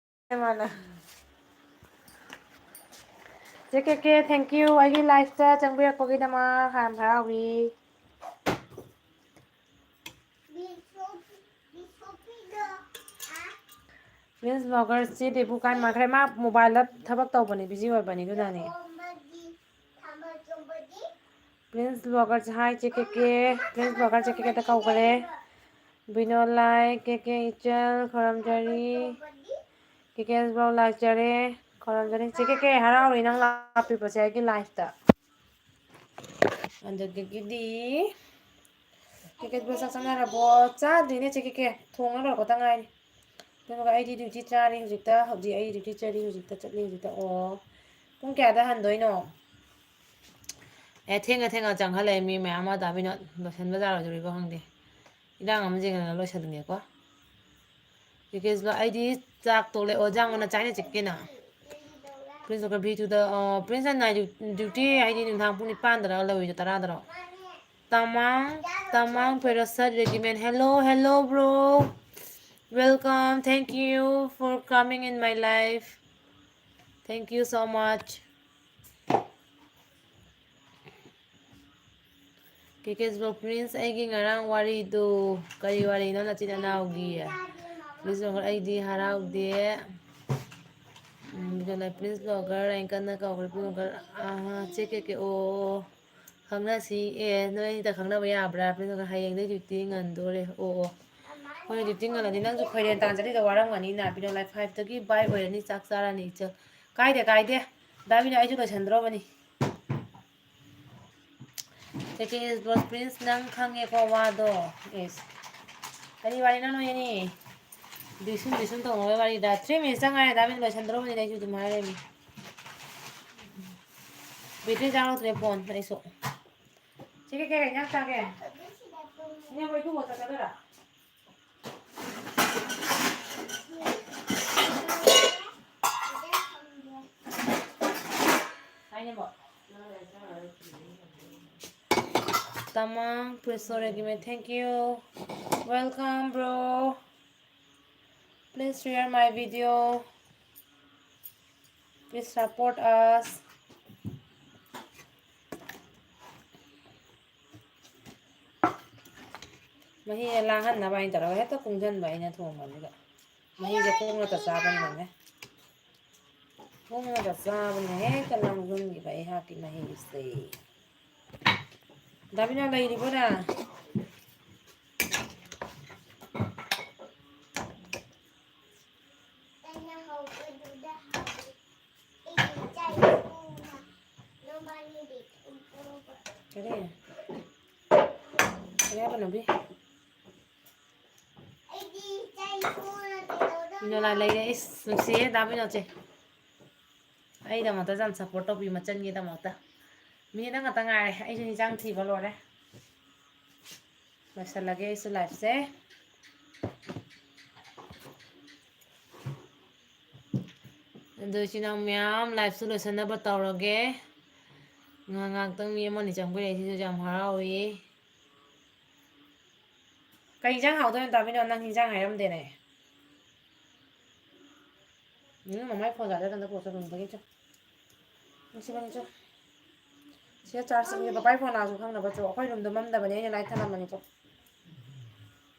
ꯃꯥꯅ꯫ ꯆꯦ ꯀꯦ ꯀꯦ, thank you꯫ ꯑꯩꯒꯤ live ꯇ ꯆꯪꯕꯤꯔꯛꯄꯒꯤꯗꯃꯛ ꯌꯥꯝ ꯍꯔꯥꯎꯏ꯫ Prince Blogger ꯆꯦ ꯗꯦꯕꯨ ꯀꯥꯏ ꯃꯥꯡꯈ꯭ꯔꯦ? ꯃꯥ mobile ꯗ ꯊꯕꯛ ꯇꯧꯕꯅꯤ, busy ꯑꯣꯏꯕꯅꯤ, ꯑꯗꯨꯅꯅꯤ꯫ Prince Blogger ꯁꯦ hi ꯆꯦ ꯀꯦ ꯀꯦ꯫ Prince Blogger ꯆꯦ ꯀꯦ ꯀꯦ ꯗ ꯀꯧꯈꯔꯦ꯫ ꯕꯤꯅꯣ ꯂꯥꯏ, ꯀꯦ ꯀꯦ ꯏꯆꯜ, ꯈꯣꯏꯔꯝꯖꯔꯤ꯫ ꯀꯦ ꯀꯦ ꯕ꯭ꯂꯣꯛ ꯂꯥꯛꯆꯔꯦ꯫ ꯈꯣꯏꯔꯝꯖꯔꯤ꯫ ꯆꯦ ꯀꯦ ꯀꯦ, ꯍꯔꯥꯎꯔꯦ ꯅꯪ ꯂꯥꯛꯄꯤꯕꯁꯦ ꯑꯩꯒꯤ live ꯇ꯫ ꯑꯗꯨꯗꯒꯤꯗꯤ ꯀꯦ ꯀꯦ ꯕ꯭ꯂꯣꯛ ꯆꯥꯛ ꯆꯥꯅꯔꯕꯣ? ꯆꯥꯗ꯭ꯔꯤꯅꯦ ꯆꯦ ꯀꯦ ꯀꯦ꯫ ꯊꯣꯡꯉ ꯂꯣꯏꯔꯛꯄꯗ ꯉꯥꯏꯔꯤ꯫ ꯑꯗꯨꯒ ꯑꯩꯗꯤ duty ꯆꯥꯔꯤ ꯍꯧꯖꯤꯛꯇ꯫ ꯍꯧꯖꯤꯛ ꯑꯩ duty ꯆꯠꯂꯤ ꯍꯧꯖꯤꯛꯇ꯫ ꯑꯣ꯫ ꯄꯨꯡ ꯀꯌꯥꯗ ꯍꯟꯗꯣꯏꯅꯣ? ꯑꯦ, ꯊꯦꯡꯉ ꯊꯦꯡꯉ ꯆꯪꯈꯠꯂꯛꯑꯦ ꯃꯤ ꯃꯌꯥꯝ ꯑꯃ꯫ ꯗꯥ ꯕꯤꯅꯣꯗ ꯂꯣꯏꯁꯟꯕ ꯌꯥꯔꯣꯏꯗꯣꯔꯤꯕꯣ ꯈꯪꯗꯦ꯫ ꯏꯔꯥꯡ ꯑꯃ ꯌꯦꯡꯉꯒ ꯂꯣꯏꯁꯜꯂꯤꯅꯦꯀꯣ꯫ ꯀꯦ ꯀꯦ ꯕ꯭ꯂꯣꯛ, ꯑꯩꯗꯤ ꯆꯥꯛ ꯇꯣꯛꯂꯦ꯫ ꯑꯣ, ꯖꯥꯡ ꯑꯣꯏꯅ ꯆꯥꯏꯅ ꯆꯤꯛꯀꯦꯅ꯫ Prince of Kabi to the, ꯑ, Prince and night duty ꯍꯥꯏꯗꯤ ꯅꯨꯡꯗꯥꯡ ꯄꯨꯡ ꯅꯤꯄꯥꯟꯗꯔ ꯂꯧꯔꯤꯗꯣ, ꯇꯔꯥꯗꯔꯣ? Tamang, Tamang Parasat Regiment. Hello, hello, bro. Welcome. Thank you for coming in my life. Thank you so much. K K block, Prince, ꯑꯩꯒꯤ ꯉꯔꯥꯡ ꯋꯥꯔꯤꯗꯨ ꯀꯔꯤ ꯋꯥꯔꯤꯅꯣ ꯅꯆꯤꯟ ꯅꯅꯥꯎꯒꯤ? Prince ꯕ꯭ꯂꯣꯛ, ꯑꯩꯗꯤ ꯍꯔꯥꯎꯗꯦ꯫ ꯎꯝ, ꯑꯗꯨꯅ Prince Blogger ꯑꯩꯅ ꯀꯟꯅ ꯀꯧꯈ꯭ꯔꯦ꯫ Prince Blogger, ꯑꯍꯥ, ꯆꯦ ꯀꯦ ꯀꯦ, ꯑꯣ, ꯈꯪꯅꯁꯤ꯫ ꯑꯦ, ꯅꯣꯏ ꯑꯅꯤꯗ ꯈꯪꯅꯕ ꯌꯥꯕ꯭ꯔꯥ? ꯑꯗꯨꯒ ꯍꯌꯦꯡꯗꯩ duty ꯉꯟꯗꯣꯔꯦ꯫ ꯑꯣ, ꯑꯣ꯫ ꯍꯣꯏ, duty ꯉꯜꯂꯗꯤ ꯅꯪꯁꯨ ꯈꯣꯏꯔꯦꯟ ꯇꯥꯟ ꯆꯠꯂꯤꯗꯣ ꯋꯥꯔꯝꯒꯅꯤꯅ꯫ ꯄꯤꯔꯣ, ꯂꯥꯏ five ꯇꯒꯤ bye ꯑꯣꯏꯔꯅꯤ, ꯆꯥꯛ ꯆꯥꯔꯅꯤ ꯏꯆꯜ꯫ ꯀꯥꯏꯗꯦ, ꯀꯥꯏꯗꯦ꯫ ꯗꯥ ꯕꯤꯅꯣꯏ, ꯑꯩꯁꯨ ꯂꯣꯏꯁꯟꯗ꯭ꯔꯣꯕꯅꯤ꯫ ꯀꯦ ꯀꯦ ꯏꯁ ꯕꯣꯁ ꯄ꯭ꯔꯤꯟꯁ, ꯅꯪ ꯈꯪꯉꯦꯀꯣ ꯋꯥꯗꯣ꯫ ꯏꯁ꯫ ꯀꯔꯤ ꯋꯥꯔꯤꯅꯣ ꯅꯣꯏ ꯑꯅꯤ? ꯗꯨꯏꯁꯨꯝ ꯗꯨꯏꯁꯨꯝ ꯇꯧꯅꯕꯩ ꯋꯥꯔꯤꯗ꯫ Three minutes ꯇ ꯉꯥꯏꯔꯦ, ꯗꯥ ꯕꯤꯅꯣꯏ ꯂꯣꯏꯁꯟꯗ꯭ꯔꯣꯕꯅꯤꯗ, ꯑꯩꯁꯨ ꯑꯗꯨꯝ ꯍꯥꯏꯔꯤꯅꯤ꯫ Battery ꯆꯥꯔꯛꯇ꯭ꯔꯦ phone ꯑꯩꯁꯨ꯫ ꯁꯤ ꯀꯩ ꯀꯩ ꯏꯟꯖꯥꯡ ꯆꯥꯒꯦ? ꯏꯅꯦ, ꯃꯣꯏ ꯏꯀꯨꯕꯣꯛ ꯆꯠꯀꯗꯣꯏꯔꯥ? ꯍꯥꯏꯅꯦ, ꯕꯣ꯫ Tamang, please, sorry, give me, thank you. Welcome, bro. Please share my video. Please support us. ꯃꯍꯤꯁꯦ ꯂꯥꯡꯍꯟꯅꯕ ꯍꯥꯏꯅ ꯇꯧꯔꯒ ꯍꯦꯛꯇ ꯀꯨꯡꯁꯟꯕ ꯑꯩꯅ ꯊꯣꯡꯕꯗꯨꯗ꯫ ꯃꯍꯤꯁꯦ ꯀꯣꯡꯅꯇ ꯆꯥꯕꯅꯤꯅꯅꯦ꯫ ꯀꯣꯡꯅꯇ ꯆꯥꯕꯅꯤꯅ ꯍꯦꯛꯇ ꯂꯥꯡꯁꯤꯟꯈꯤꯕ ꯑꯩꯍꯥꯛꯀꯤ ꯃꯍꯤꯁꯦ꯫ ꯗꯥ ꯕꯤꯅꯣꯏ ꯂꯩꯔꯤꯕꯣ ꯅꯪ? ꯑꯩꯅ ꯍꯧꯕꯗꯨꯗ ꯍꯥꯏ꯫ ꯑꯩꯒꯤ ꯏꯆꯥ ꯏꯁꯨꯅ ꯅꯕꯥꯅꯤꯗꯤ ꯊꯣꯡꯗꯣꯛꯑꯣꯕ꯫ ꯀꯔꯤ? ꯀꯔꯤ ꯍꯥꯏꯕꯅꯣ, ꯕꯤ? ꯑꯩꯗꯤ ꯏꯆꯥ ꯏꯁꯨꯅ ꯀꯩꯗꯧꯗꯣꯏꯅꯣ? ꯕꯤꯅꯣꯂꯥ ꯂꯩꯔꯦ꯫ ꯏꯁ, ꯅꯨꯡꯁꯤꯌꯦ ꯗꯥ ꯕꯤꯅꯣꯠꯁꯦ꯫ ꯑꯩꯗꯃꯛꯇ ꯌꯥꯝ support ꯇꯧꯕꯤ, ꯃꯆꯟꯒꯤꯗꯃꯛꯇ꯫ ꯃꯤꯅꯤꯠ ꯑꯃꯈꯛꯇ ꯉꯥꯏꯔꯦ, ꯑꯩꯁꯨ ꯏꯟꯁꯥꯡ ꯊꯤꯕ ꯂꯣꯏꯔꯦ꯫ ꯂꯣꯏꯁꯤꯜꯂꯒꯦ ꯑꯩꯁꯨ live ꯁꯦ꯫ ꯑꯗꯣ ꯏꯆꯤꯟ ꯏꯅꯥꯎ ꯃꯌꯥꯝ, live ꯁꯨ ꯂꯣꯏꯁꯤꯟꯅꯕ ꯇꯧꯔꯒꯦ꯫ ꯉꯥꯏꯍꯥꯛ ꯉꯥꯏꯍꯥꯛꯇꯪ ꯃꯤ ꯑꯃꯅꯤ ꯆꯪꯕꯤꯔꯛꯏꯁꯤꯁꯨ ꯌꯥꯝ ꯍꯔꯥꯎꯏ꯫ ꯀꯩ ꯏꯟꯖꯥꯡ ꯍꯥꯎꯗꯣꯏꯅꯣ ꯇꯥꯃꯤꯅꯣ? ꯅꯪ ꯏꯟꯖꯥꯡ ꯍꯥꯏꯔꯝꯗꯦꯅꯦ꯫ ꯎꯝ, ꯃꯃꯥꯏ phone charger ꯑꯝꯇ ꯄꯨꯔꯛꯑꯣ, ꯆꯣ, room ꯗꯒꯤ, ꯆꯣ꯫ ꯁꯤꯗꯅꯤ, ꯆꯣ꯫ ꯁꯤꯗ charge ꯇꯧꯒꯦ, ꯄꯄꯥꯏ phone ꯂꯥꯛꯑꯁꯨ ꯈꯪꯅꯕ, ꯆꯣ꯫ ꯑꯩꯈꯣꯏ room ꯗꯣ ꯃꯝꯗꯕꯅꯦ, ꯑꯩꯅ light ꯊꯥꯜꯂꯝꯕꯅꯤ, ꯆꯣ꯫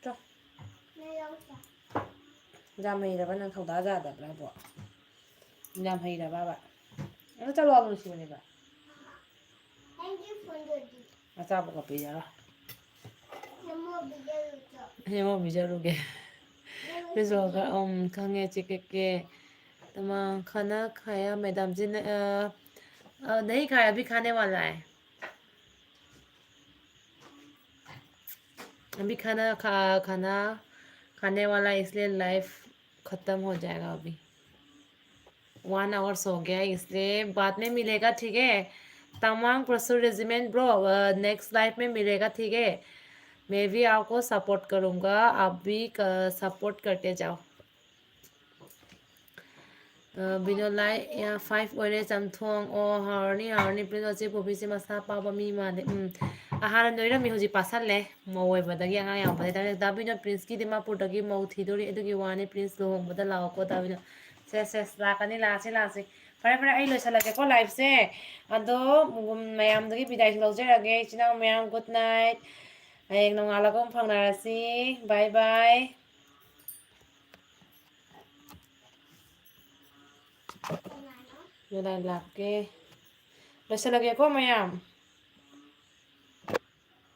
ꯆꯣ꯫ ꯌꯥꯝ ꯍꯩꯔꯕ ꯅꯪ, ꯊꯧꯗꯥ ꯌꯥꯗꯕ꯭ꯔꯥ ꯍꯥꯏꯕꯣ? ꯌꯥꯝ ꯍꯩꯔꯕꯕ? ꯑꯗꯨ ꯆꯠꯂꯣ, ꯑꯃꯨꯛ ꯁꯤꯕꯅꯦꯕ꯫ ꯑꯆꯥꯄꯣꯠꯀ ꯄꯤꯖꯔꯣ꯫ ꯍꯦꯃꯣ ꯄꯤꯖꯔꯨꯒꯦ꯫ ꯄꯤꯖꯔꯨꯒꯦ꯫ ꯎꯝ, ꯈꯪꯉꯦ, ꯆꯤꯛꯀꯦ꯫ ꯇꯃꯥꯡ ꯈꯅ ꯈꯥꯌꯥ ꯃꯦꯗꯥꯝ ꯖꯤ ꯅ, ꯑ, ꯑ, ꯅꯍꯤ ꯈꯥꯌꯥ ꯑꯕꯤ ꯈꯥꯅꯦ ꯋꯥꯂꯥ ꯍꯥꯏ꯫ अभी खाना खा, खाना खाने वाला है, इसलिए लाइव खत्म हो जाएगा अभी। वन आवर्स हो गया है, इसलिए बाद में मिलेगा, ठीक है? तमांग प्रस्तुत रेजिमेंट ब्रो, नेक्स्ट लाइव में मिलेगा, ठीक है? मैं भी आपको सपोर्ट करूँगा, आप भी सपोर्ट करते जाओ। ꯕꯤꯅꯣ ꯂꯥꯏ, ꯐꯥꯏꯚ ꯑꯣꯏꯔꯦ꯫ ꯆꯝꯊꯣꯡ꯫ ꯑꯣ, ꯍꯥꯎꯔꯅꯤ, ꯍꯥꯎꯔꯅꯤ꯫ ꯄ꯭ꯔꯤꯟꯁ ꯑꯁꯤ ꯄꯨꯕꯤꯁꯤ ꯃꯁꯥ ꯄꯥꯕ ꯃꯤ ꯃꯥꯜꯂꯦ꯫ ꯎꯝ, ꯍꯥꯟꯅ ꯅꯣꯏꯔꯝꯃꯤ, ꯍꯧꯖꯤꯛ ꯄꯥꯁꯜꯂꯦ꯫ ꯃꯧ ꯑꯣꯏꯕꯗꯒꯤ, ꯑꯉꯥꯡ ꯌꯥꯎꯕꯗꯒꯤ꯫ ꯇꯥꯃꯣ, ꯗꯥ ꯕꯤꯅꯣ, ꯄ꯭ꯔꯤꯟꯁꯀꯤ ꯗꯤꯃꯥꯄꯨꯔꯗꯒꯤ ꯃꯧ ꯊꯤꯗꯣꯔꯤ, ꯑꯗꯨꯒꯤ ꯋꯥꯅꯤ꯫ ꯄ꯭ꯔꯤꯟꯁ ꯂꯨꯍꯣꯡꯕꯗ ꯂꯥꯛꯑꯣꯀꯣ, ꯗꯥ ꯕꯤꯅꯣ꯫ ꯁꯦ, ꯁꯦ, ꯂꯥꯛꯀꯅꯤ, ꯂꯥꯛꯁꯤ, ꯂꯥꯛꯁꯤ꯫ ꯐꯔꯦ, ꯐꯔꯦ, ꯑꯩ ꯂꯣꯏꯁꯜꯂꯒꯦꯀꯣ ꯂꯥꯏꯐꯁꯦ꯫ ꯑꯗꯣ, ꯎꯝ, ꯃꯌꯥꯝꯗꯒꯤ ꯕꯤꯗꯥꯏꯁꯨ ꯂꯧꯖꯔꯒꯦ, ꯏꯆꯤꯟ ꯏꯅꯥꯎ ꯃꯌꯥꯝ, ꯒꯨꯗ ꯅꯥꯏꯠ꯫ ꯍꯌꯦꯡ ꯅꯣꯡꯉꯥꯜꯂꯒ ꯑꯃꯨꯛ ꯐꯪꯅꯔꯁꯤ꯫ ꯕꯥꯏ ꯕꯥꯏ꯫ ꯂꯣꯏꯁꯜꯂꯒꯦꯀꯣ ꯃꯌꯥꯝ꯫